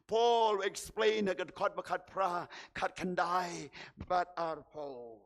Paul explain ha ka dkhot ba khatphra, khatkhyndai bad arphew.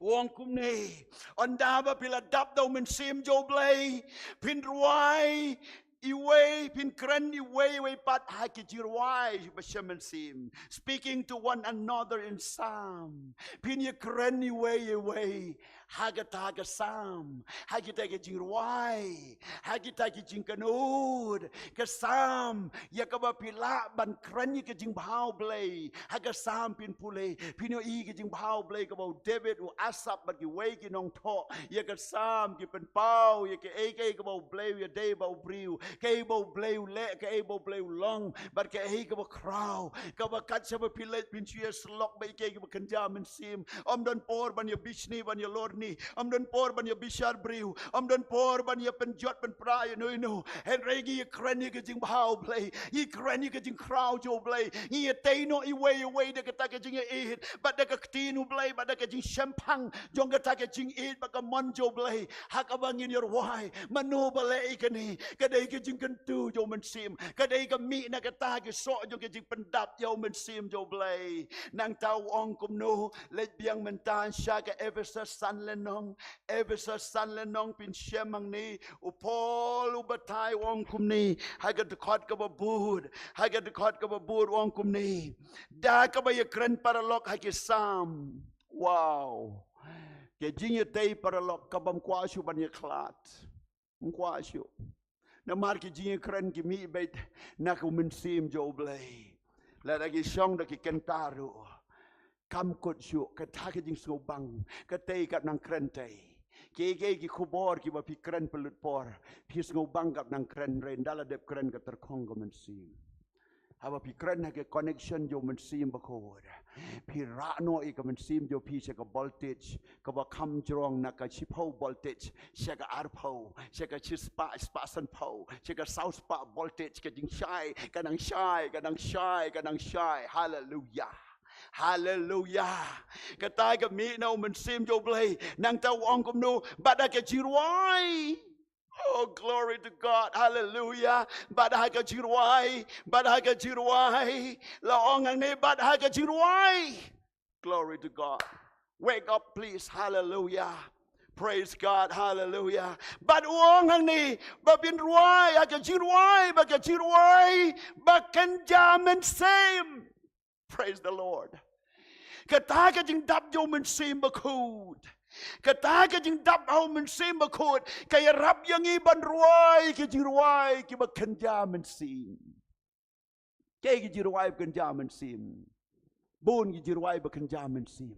U ong kumne, ynda ba phi la dap da u Mynsiem jong u Blei, phin rwai iwei, phin kren iwei iwei pat ha ki jingrwai ba shem mynsiem. Speaking to one another in psalm. Phin ïakren iwei iwei ha kata ka psalm, ha kita ki jingrwai, ha kita ki jingkynnoh, ka psalm ïa kaba phi lah ban kren ïa ka jingbha u Blei. Ha ka psalm phin pule, phin ïohi ka jingbha u Blei kaba u David, u Asaph bad kiwei ki nongthoh ïa ka psalm ki pynpaw ïa kaei kaei kaba u Blei u ïadei bad u briew, kaei ba u Blei u leh, kaei ba u Blei u long, bad kaei kaba khraw, kaba kat shaba phi leit phin shu ïasyllok bad ïa kaei kaba kynja mynsiem. Ym don por ban ïabishni, ban ïalorni, ym don por ban ïabishar briew, ym don por ban ïapynjot pynpra ïano ïano. Hynrei ngi ïakren ïa ka jingbha u Blei, ngi kren ïa ka jingkhraw jong u Blei, ngi ïatei noh iwei iwei da kata ka jingïaieit bad da ka ktien u Blei bad da ka jingshemphang jong kata ka jingïeit bad ka mon jong u Blei. Ha kaba ngin ïarwai, mano ba leh ïa kane? Ka dei ka jingkyntu jong u Mynsiem, ka dei ka mih na kata ka soh jong ka jingpyndap ïa u Mynsiem jong u Blei. Nangta u ong kumno? Leit biang mynta sha ka Ephesus san lynnong. Ephesus san lynnong, phin shem hangne, u Paul u batai u ong kumne, ha ka dkhot kaba bud, ha ka dkhot kaba bud u ong kumne. Da kaba ïakren paralok ha ki psalm. Wow. Ka jingïatei paralok kabym kwah shuh ban ïakhlad. Ym kwah shuh. Namar ki jingïakren ki mih beit na ka mynsiem jong u Blei. Lada ki shong da ki kynta ruh, kam kut shuh. Kata ka jingsngewbang ka tei, ka nang kren tei. Kiei kiei ki khubor kiba phi kren pynlut por, phi sngewbang ka nang kren, hynrei ynda la dep kren ka tyrkhong ka mynsiem. Haba phi kren ha ka connection jong u Mynsiem Bakhuid, phi rah noh ïa ka mynsiem jong phi sha ka voltage kaba kham jrong, na ka shiphew voltage sha ka arphew, sha ka shispah, spah sanphew, sha ka sawspah voltage. Ka jingshai ka nang shai, ka nang shai, ka nang shai. Haleluia. Haleluia. Kata ka mih na u Mynsiem jong u Blei. Nangta u ong kumno? Bad ha ka jingrwai. Oh, glory to God. Hallelujah. Bad ha ka jingrwai, bad ha ka jingrwai. La ong hangne, bad ha ka jingrwai. Glory to God. Wake up, please. Hallelujah. Praise God. Hallelujah. Bad u ong hangne, ba phin rwai ha ka jingrwai, ba ka jingrwai ba kynja mynsiem. Praise the Lord. Kata ka jingdap jong u Mynsiem Bakhuid. Kata ka jingdap ha u Mynsiem Bakhuid ka ïarap ïa ngi ban rwai ki jingrwai kiba kynja mynsiem. Kaei ki jingrwai ba kynja mynsiem? Bun ki jingrwai ba kynja mynsiem.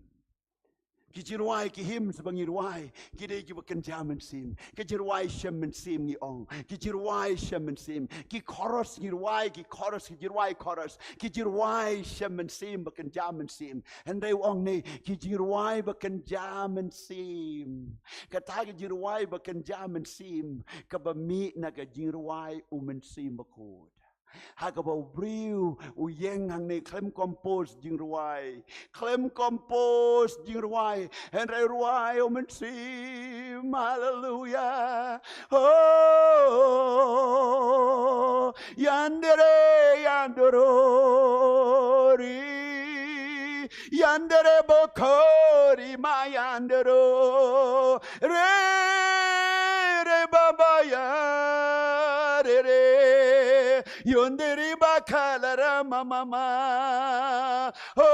Ki jingrwai, ki hymns ba ngi rwai, ki dei kiba kynja mynsiem. Ki jingrwai shem mynsiem ngi ong. Ki jingrwai shem mynsiem. Ki chorus ngi rwai, ki chorus, ki jingrwai chorus. Ki jingrwai shem mynsiem, ba kynja mynsiem. Hynrei u ong ne, ki jingrwai ba kynja mynsiem. Kata ki jingrwai ba kynja mynsiem, kaba mih na ka jingrwai u Mynsiem Bakhuid. Ha kaba u briew u ïeng hangne khlem compose jingrwai. Khlem compose jingrwai. Hynrei rwai u Mynsiem. Hallelujah. Oh, yandere yandorori. Yandere bokori ma yandero. Re, re baba ya, re, re. Yondere bakala. Ra ma ma ma. Oh,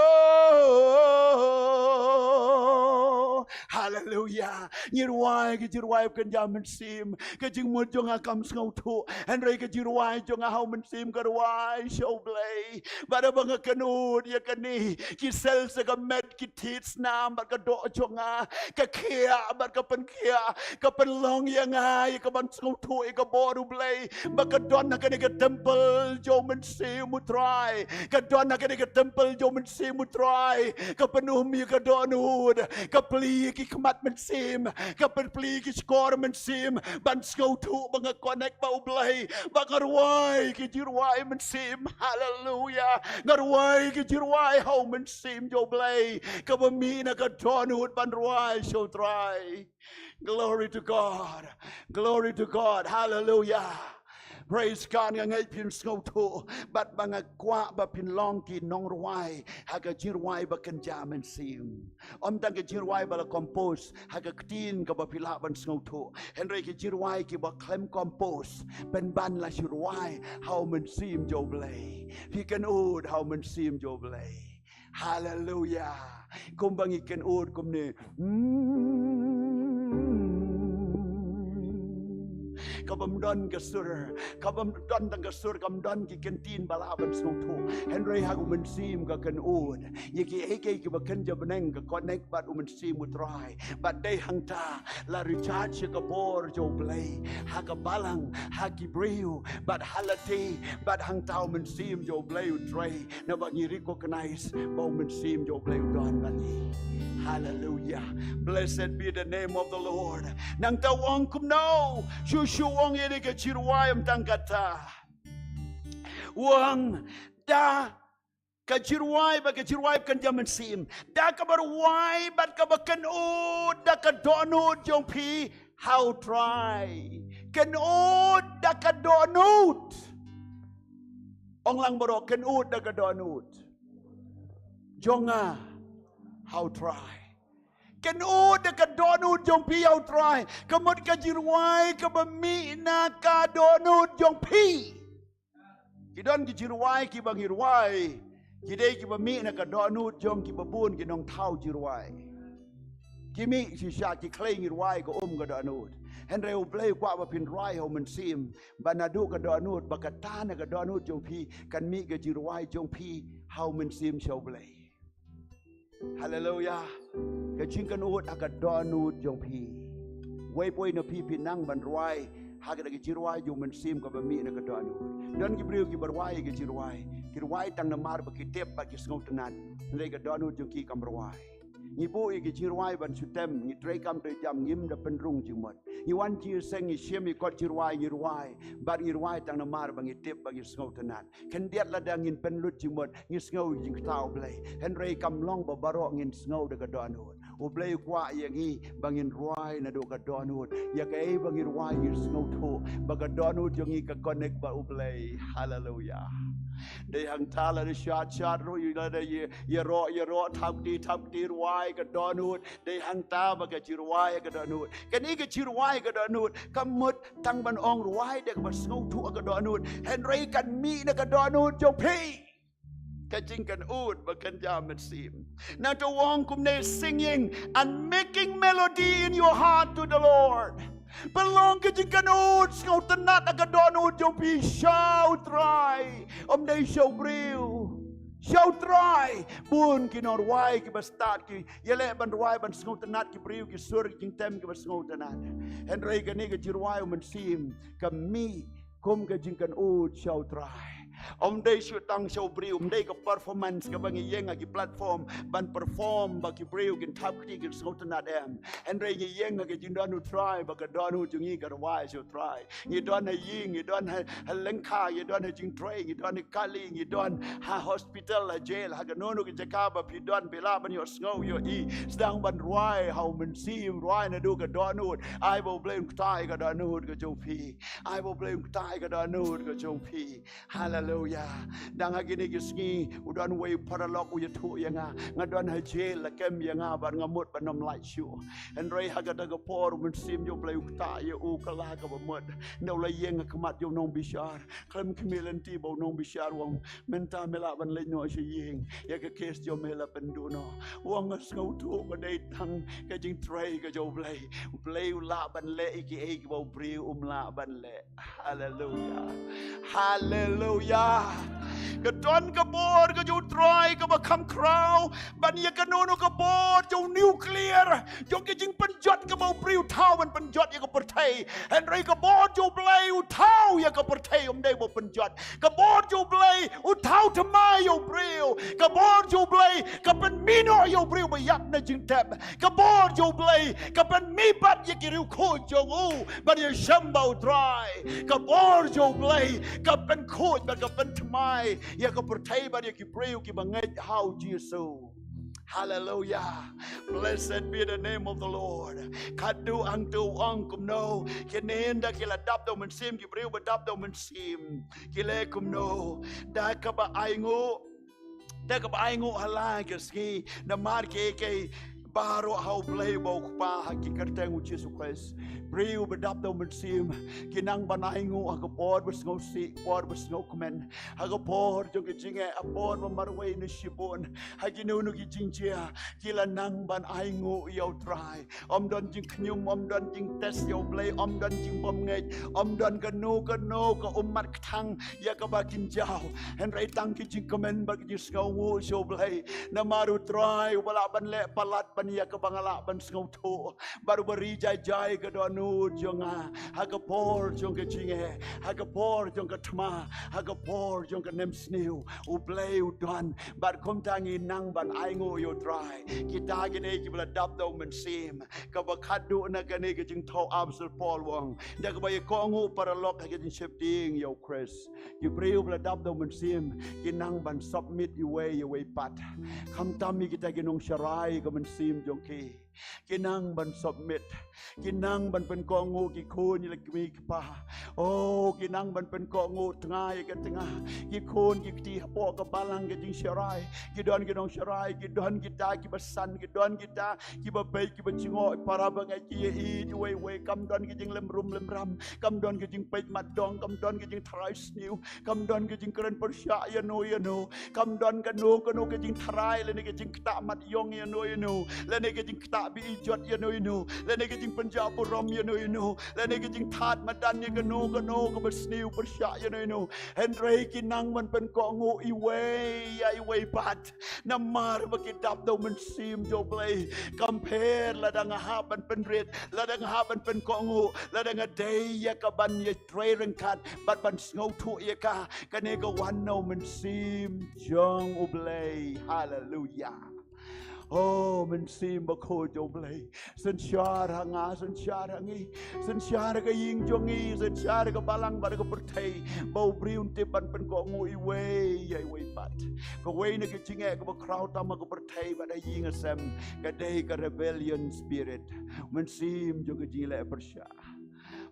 hallelujah. Ngi rwai ki jingrwai ba kynja mynsiem. Ka jingmut jong nga kam sngewthuh. Hynrei ka jingrwai jong nga ha u Mynsiem ka rwai sha U Blei. Bad haba nga kynnoh ïa kane, ki sel sa ka met, ki thied snam bad ka doh jong nga ka khiah bad ka pynkhiah, ka pynlong ïa nga ïa ka ban sngewthuh ïa ka bor U Blei. Ba ka don ha kane ka temple jong u Mynsiem U Trai, ka don ha kane ka temple jong u Mynsiem U Trai, ka pynum ïa ka dohnud, ka plie ïa ki khmat mynsiem, ka pynplie ïa ki shkor mynsiem ban sngewthuh ba nga connect bad U Blei. Ba nga rwai ki jingrwai mynsiem. Hallelujah. Nga rwai ki jingrwai ha u Mynsiem jong U Blei, kaba mih na ka dohnud ban rwai sha U Trai. Glory to God. Glory to God. Hallelujah. Praise God. Nga ngeit phin sngewthuh bad ba nga kwah ba phin long ki nongrwai ha ka jingrwai ba kynja mynsiem. Ym tang ka jingrwai ba la compose ha ka ktien kaba phi lah ban sngewthuh, hynrei ka jingrwai kiba khlem compose, pynban la shu rwai ha u Mynsiem jong U Blei. Phi kynnoh ha u Mynsiem jong U Blei. Hallelujah. Kumba ngi kynnoh kumne. Hmm. Kaba ym don ka sur, kaba ym don tang ka sur, kam don ki kyntien ba lah ban sngewthuh. Hynrei ha u Mynsiem ka kynnoh ïa kiei kiei kiba kynja bneng, ka connect bad u Mynsiem U Trai. Bad dei hangta la recharge ïa ka bor jong U Blei ha ka balang, ha ki briew, bad ha lade, bad hangta u Mynsiem jong U Blei u trei. Naba ngi recognize ba u Mynsiem jong U Blei u don bad ngi. Hallelujah. Blessed be the name of the Lord. Nangta u ong kumno, shu shu u ong ïa kane ka jingrwai, ym tang kata. U ong da ka jingrwai, ba ka jingrwai ba kynja mynsiem, da kaba rwai bad kaba kynnoh da ka dohnud jong phi ha U Trai. Kynnoh da ka dohnud. Ong lang baroh, kynnoh da ka dohnud jong nga ha U Trai. Kynnoh da ka dohnud jong phi ha U Trai. Ka mut ka jingrwai kaba mih na ka dohnud jong phi. Ki don ki jingrwai kiba ngi rwai, ki dei kiba mih na ka dohnud jong kiba bun ki nongthaw jingrwai. Ki mih shisha, ki khlei ngi rwai ka um ka dohnud. Hynrei U Blei u kwah ba phin rwai ha u Mynsiem, ba naduh ka dohnud, ba kata na ka dohnud jong phi kan mih ka jingrwai jong phi ha u Mynsiem sha U Blei. Hallelujah. Ka jingkynnoh ha ka dohnud jong phi. Wei pa wei na phi phi nang ban rwai ha kata ka jingrwai jong u Mynsiem kaba mih na ka dohnud. Don ki briew kiba rwai ka jingrwai, ki rwai tang namar ba ki tip bad ki sngewtynnat, hynrei ka dohnud jong ki kam rwai. Ngi buh ïa ka jingrwai ban shu tem, ngi trei kam trei jam, ngim da pynrung jingmut. Ngi wan jingïaseng, ngi shim ïa kot jingrwai, ngi rwai, bad ngi rwai tang namar ba ngi tip bad ngi sngewtynnat. Khyndiat lada ngin pynlut jingmut, ngi sngew ïa ka jingktah U Blei. Hynrei kam long ba baroh ngin sngew da ka dohnud. U Blei u kwah ïa ngi ba ngin rwai naduh ka dohnud. Ïa kaei ba ngi rwai ngi sngewthuh ba ka dohnud jong ngi ka connect bad U Blei. Hallelujah. Dei hangta lada shat shat ruh, lada ïa, ïaroh ïaroh, thap kti thap kti, rwai ka dohnud. Dei hangta ba ka jingrwai ka dohnud. Kane ka jingrwai ka dohnud kam mut tang ban ong rwai da kaba sngewthuh ka dohnud, hynrei kan mih na ka dohnud jong phi. Ka jingkynnoh ba kynja mynsiem. Nangta u ong kumne, singing and making melody in your heart to the Lord. Pynlong ka jingkynnoh sngewtynnat ha ka dohnud jong phi sha U Trai. Ym dei sha u briew, sha U Trai. Bun ki nongrwai kiba stad ki ïaleh ban rwai ban sngewtynnat ki briew, ki sur, ki jingtem kiba sngewtynnat. Hynrei kane ka jingrwai u Mynsiem ka mih kum ka jingkynnoh sha U Trai. Ym dei shu tang sha u briew, ym dei ka performance kaba ngi ïeng ha ki platform ban perform ba ki briew kin thap kti kin sngewtynnat, em. Hynrei ngi ïeng ha ka jingdon U Trai ba ka dohnud jong ngi ka rwai sha U Trai. Ngi don ha ïing, ngi don ha, ha lyngkha, ngi don ha jingtrei, ngi don ha kali, ngi don ha hospital, ha jail, ha kano kano ka jaka ba phi don, phi lah ban ïohsngew ïohi. Sdang ban rwai ha u Mynsiem, rwai naduh ka dohnud. Ai ba U Blei un ktai ka dohnud ka jong phi. Ai ba U Blei un ktai ka dohnud ka jong phi. Hallelujah. Haleluya. Dang ha kine ki sngi u don uwei u paralok u ïathuh ïa nga, nga don ha jail, la kem ïa nga bad nga mut ban ym lait shuh. Hynrei ha kata ka por u Mynsiem jong u Blei u ktah ïa u, ka la kaba mut. Ynda u la ïeng ha khmat jong u nongbishar, khlem khmih lynti ba u nongbishar u ong, mynta me lah ban leit noh sha ïing, ïa ka case jong me la pynduh noh. U ong, nga sngewthuh ka dei tang ka jingtrei ka jong u Blei. U Blei u lah ban leh ïa kiei kiba u briew um lah ban leh. Haleluya. Haleluya. Ka don ka bor ka jong u Trai kaba kham khraw ban ïa kano kano ka bor jong u nuclear, jong ka jingpynjot kaba u briew u thaw ban pynjot ïa ka pyrthei. Hynrei ka bor jong u Blei u thaw ïa ka pyrthei, ym dei ba u pynjot. Ka bor jong u Blei u thaw thymmai ïa u briew. Ka bor jong u Blei ka pynmih noh ïa u briew ba ïap na jingtep. Ka bor jong u Blei ka pynmih pat ïa ki riewkhuid jong u ban ïashem bad u Trai. Ka bor jong u Blei ka pynkhuid bad ka pynthymmai ïa ka pyrthei bad ïa ki briew kiba ngeit ha u Jisu. Haleluya. Blessed be the name of the Lord. Khadduh hangto u ong kumno? Kine ynda ki la dap da u Mynsiem, ki briew ba dap da u Mynsiem, ki leh kumno? Da kaba ainguh, da kaba ainguh ha la ka sngi. Namar kiei kiei baroh ha u Blei uba u Kpa, ha ki kyrteng u Jisu Khrist. Briew ba dap da u Mynsiem ki nang ban ainguh ha ka por ba sngewsih, por ba sngewkmen, ha ka por jong ka jingeh, ha por ba marwei ne shibun, ha kino kino ki jingjia, ki la nang ban ainguh ïa u Trai. Ym don jingkhñium, ym don jingtest ïa u Blei, ym don jingbymngeit, ym don kano kano ka ummat kthang ïa kaba kin jaw. Hynrei tang ki jingkmen bad ki jingsngewnguh sha u Blei. Namar u Trai uba lah ban leh palat ban ïa kaba nga lah ban sngewthuh. Bad uba ri jai jai ka dohnud jong nga ha ka por jong ka jingeh, ha ka por jong ka thma, ha ka por jong ka nemsniew. U Blei u don. Bad kumta ngi nang ban ainguh ïa u Trai. Kita kine kiba la dap da u Mynsiem, kaba khadduh na kane ka jingthaw Apostol Paul u ong, da kaba ïa kohnguh paralok ha ka jingsheptieng ïa u Khrist. Ki briew ba la dap da u Mynsiem ki nang ban submit iwei ïa iwei pat. Khamtam ïa kita ki nongsharai ka mynsiem jong ki. Ki nang ban submit. Ki nang ban pynkohnguh ki khun ïa la ki kmie ki kpa. Oh, ki nang ban pynkohnguh tnga ïa ka tnga. Ki khun ki kti hapoh ka balang ka jingsharai. Ki don ki nongsharai, ki don kita kiba san, ki don kita kiba peit, kiba jngoh, para bangeit, ki ïa ïeit iwei iwei. Kam don ki jinglem rum lem ram, kam don ki jingpeit mat dong, kam don ki jingtharai sniew, kam don ki jingkren pyrshah ïano ïano, kam don kano kano ka jingtharai lane ka jingktah mat ïong ïano ïano, lane ka jingktah bi ijot ïano ïano, lane ka jingpynjah burom ïano ïano, lane ka jingthad madan ïa kano kano kaba sniew pyrshah ïano ïano. Hynrei ki nang ban pynkohnguh iwei ïa iwei pat. Namar ba ki dap da u Mynsiem jong u Blei. Kam pher lada nga hap ban pynrit, lada nga hap ban pynkohnguh, lada nga dei ïa ka ban ïatrei ryngkat bad ban sngewthuh ïa ka. Kane ka wan na u Mynsiem jong u Blei. Haleluya. Oh, Mynsiem Bakhuid jong u Blei. Synshar ha nga, synshar ha ngi, synshar ha ka ïing jong ngi, synshar ha ka balang bad ha ka pyrthei, ba u briew un tip ban pynkohnguh iwei ïa iwei pat. Kawei na ka jingeh kaba khraw tam ha ka pyrthei bad ha ïing ha sem ka dei ka rebellion spirit. Mynsiem jong ka jingleh pyrshah.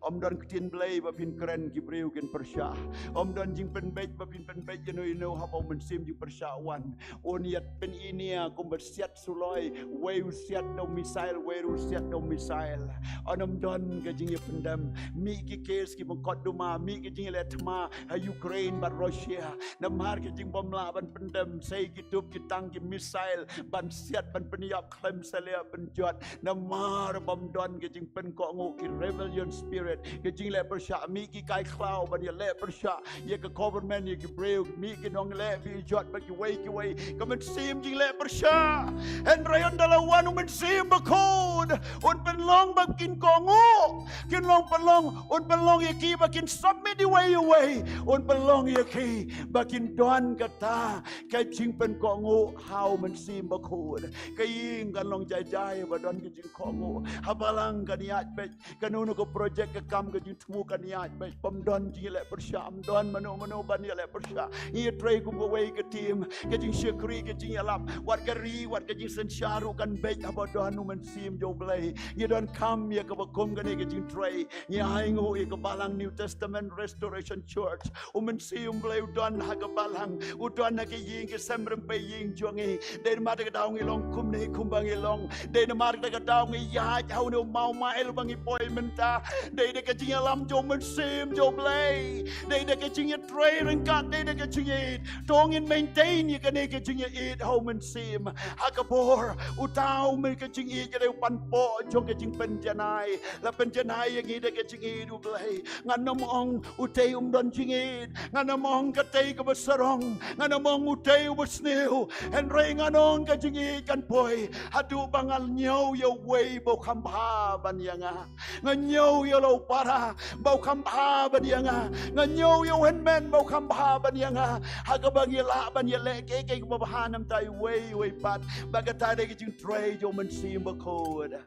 Ym don ktien Blei ba phin kren ki briew kin pyrshah. Ym don jingpynbeit ba phin pynbeit ïano ïano haba u Mynsiem jingpyrshah u wan. Un ïa pyni ïa kumba siat suloi, wei u siat da u missile, wei ruh u siat da u missile. Ym don ka jingïapyndem. Mih ki case ki bangkot duma, mih ki jingïaleh thma ha Ukraine bad Russia. Namar ka jingbymlah ban pyndem, sei ki tup ki tang ki missile ban siat ban pynïap khlem salia pynjot. Namar bym don ka jingpynkohnguh, ki rebellion spirit, ka jingleh pyrshah, mih ki kai khlaw ban ïaleh pyrshah ïa ka government, ïa ki briew, mih ki nongleh bijot bad kiwei kiwei, ka mynsiem jingleh pyrshah. Hynrei ynda la wan u Mynsiem Bakhuid, un pynlong ba kin kohnguh, kin long pynlong, un pynlong ïa ki ba kin submit iwei iwei, un pynlong ïa ki ba kin don kata ka jingpynkohnguh ha u Mynsiem Bakhuid. Ka ïing kan long jai jai ba don ka jingkohnguh. Ha balang kan ïaid beit, kano kano ka project ka kam ka jingthmu kan ïaid beit, bym don jingïaleh pyrshah, ym don mano mano ban ïaleh pyrshah. Ngi ïatrei kum kawei ka team, ka jingshakri, ka jingïalap, wat ka ri, wat ka jingsynshar ruh kan beit haba don U Mynsiem jong U Blei. Ngi donkam ïa kaba kum kane ka jingtrei. Ngi ainguh ïa ka balang New Testament Restoration Church. U Mynsiem Blei u don ha ka balang, u don ha ka ïing, ka sem rympei ïing jong ngi. Dei namar kata ka daw ngi long kumne kumba ngi long. Dei namar kata ka daw ngi ïaid ha une u mawmail uba ngi poi mynta. Dei da ka jingïalam jong U Mynsiem jong U Blei. Dei da ka jingïatrei ryngkat, dei da ka jingïeit. To ngin maintain ïa kane ka jingïeit ha U Mynsiem. Ha ka por uta U Mynsiem ka jingïeit ka dei u panpoh jong ka jingpynjanai. La pynjanai ïa ngi da ka jingïeit U Blei. Ngan ym ong utei um don jingïeit. Ngan ym ong katei kaba sarong. Ngan ym ong utei uba sniew. Hynrei ngan ong ka jingïeit kan poi haduh ba ngan ñiew ïa uwei ba u kham bha ban ïa nga. Nga ñiew ïa la u para ba u kham bha ban ïa nga. Nga ñiew ïa u hynmen ba u kham bha ban ïa nga. Ha kaba ngi lah ban ïaleh kaei kaei kaba bha na bynta iwei ïa iwei pat. Ba kata dei ka jingtrei jong U Mynsiem Bakhuid.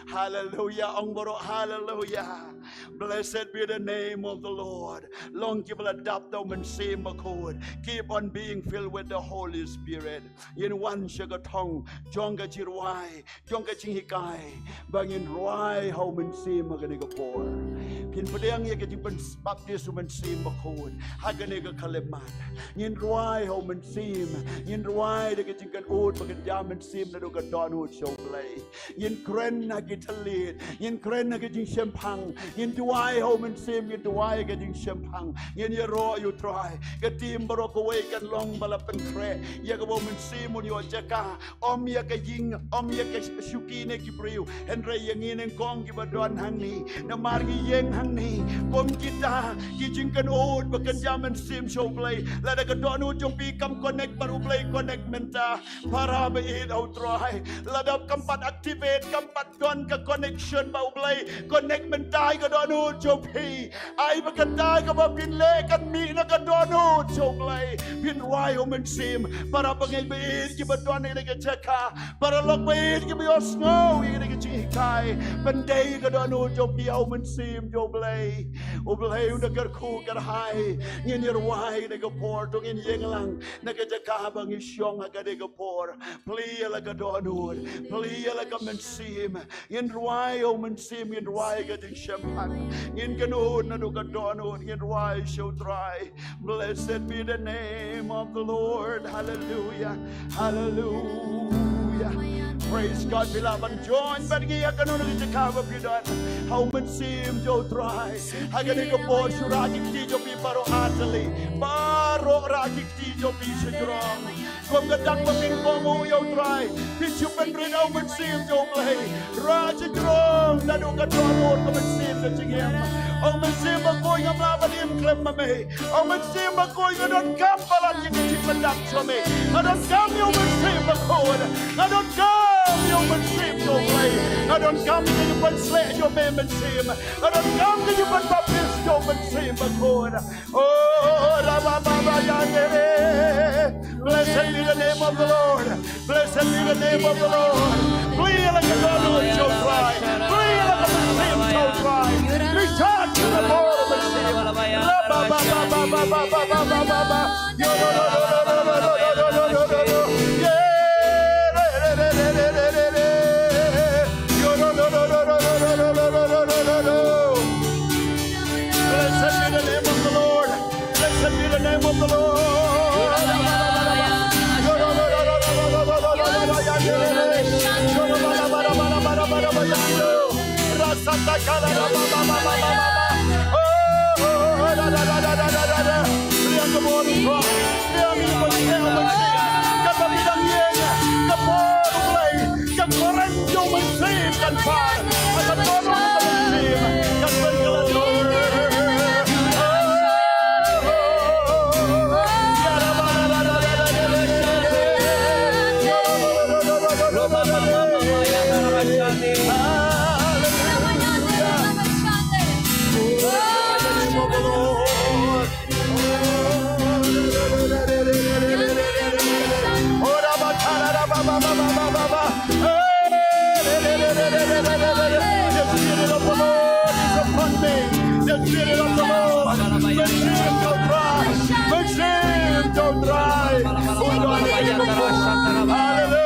Hallelujah, ong baroh hallelujah. Blessed be the name of the Lord. Long kiba la dap da U Mynsiem Bakhuid. Keep on being filled with the Holy Spirit. Ngin wan sha ka thong jong ka jingrwai, jong ka jinghikai, ba ngin rwai ha U Mynsiem ha kane ka por. Phin pdiang ïa ka jingpynbaptis U Mynsiem Bakhuid ha kane ka khyllipmat. Ngin rwai ha U Mynsiem, ngin rwai da ka jingkynnoh ba kynja mynsiem naduh ka dohnud sha U Blei. Ngin kren ha ki thylliej, ngin kren ha ka jingshemphang, ngin duwai ha U Mynsiem, ngin duwai ha ka jingshemphang, ngin ïaroh ïa U Trai. Ka team baroh kawei kan long ba la pynkhreh ïa kaba U Mynsiem un ïoh jaka, ym ïa ka ïing, ym ïa ka shuki ne ki briew, hynrei ïa ngi nyngkong kiba don hangne. Namar ngi ïeng hangne kum kita ki jingkynnoh ba kynja mynsiem sha U Blei. Lada ka dohnud jong phi kam connect bad U Blei, connect mynta. Para ba ïeit ha U Trai, lada kam pat activate, kam pat don ka connection bad U Blei, connect mynta ïa ka dohnud jong phi. Ai ba kata kaba phin leh kan mih na ka dohnud jong U Blei. Phin rwai ha U Mynsiem. Para bangeit ba ïeit kiba don ha kane ka jaka, para lok ba ïeit kiba ïohsngew ïa kane ka jinghikai, pyndei ka dohnud jong phi ha U Mynsiem jong U Blei. U Blei un da kyrkhu kyrhai. Ngin ïa rwai ha kane ka por, to ngin ïeng lang na ka jaka ba ngi shong ha kane ka por. Plie ïa la ka dohnud, plie ïa la ka mynsiem. Ngin rwai ha U Mynsiem, ngin rwai ka jingshemphang. Ngin kynnoh naduh ka dohnud, ngin rwai sha U Trai. Blessed be the name of the Lord. Hallelujah. Hallelujah. Praise God. Phi lah ban join bad ngi ha kano kano ka jaka ba phi don. Ha U Mynsiem jong U Trai. Ha kane ka por shu rah ki kti jong phi baroh, utterly. Baroh rah ki kti jong phi sha jrong. Kum ka dak ba phin kohnguh ïa U Trai, phin shu pynrit ha U Mynsiem jong U Blei. Rah sha jrong naduh ka dohnud ka mynsiem ka jingim. Ong Mynsiem Bakhuid, ngam lah ban im khlem ma me. Ong Mynsiem Bakhuid, nga donkam palat ïa ka jingpyndap jong me. Nga donkam ïa U Mynsiem Bakhuid. Nga donkam ïa U Mynsiem jong U Blei. Nga donkam ïa ka jingpynsleh jong me Mynsiem. Nga donkam ïa ka jingpynbaptis jong U Mynsiem Bakhuid. Oh, Rabba Baba Yandere. Blessed be the name of the Lord. Blessed be the name of the Lord. Plie ïa la ka dohnud jong U Trai. Plie ïa la ka mynsiem jong U Trai. Recharge the power of the Spirit. Rabba Baba Baba Baba Baba Baba. Yo, no, no, no. Yeah. Yo, no, no, no. Blessed be the name of the Lord. Blessed be the name of the Lord. Ka kren jong U Mynsiem kan pan. Ka kren jong U Mynsiem kan pynkylla. Hallelujah. Praise the name of the Lord. Hallelujah.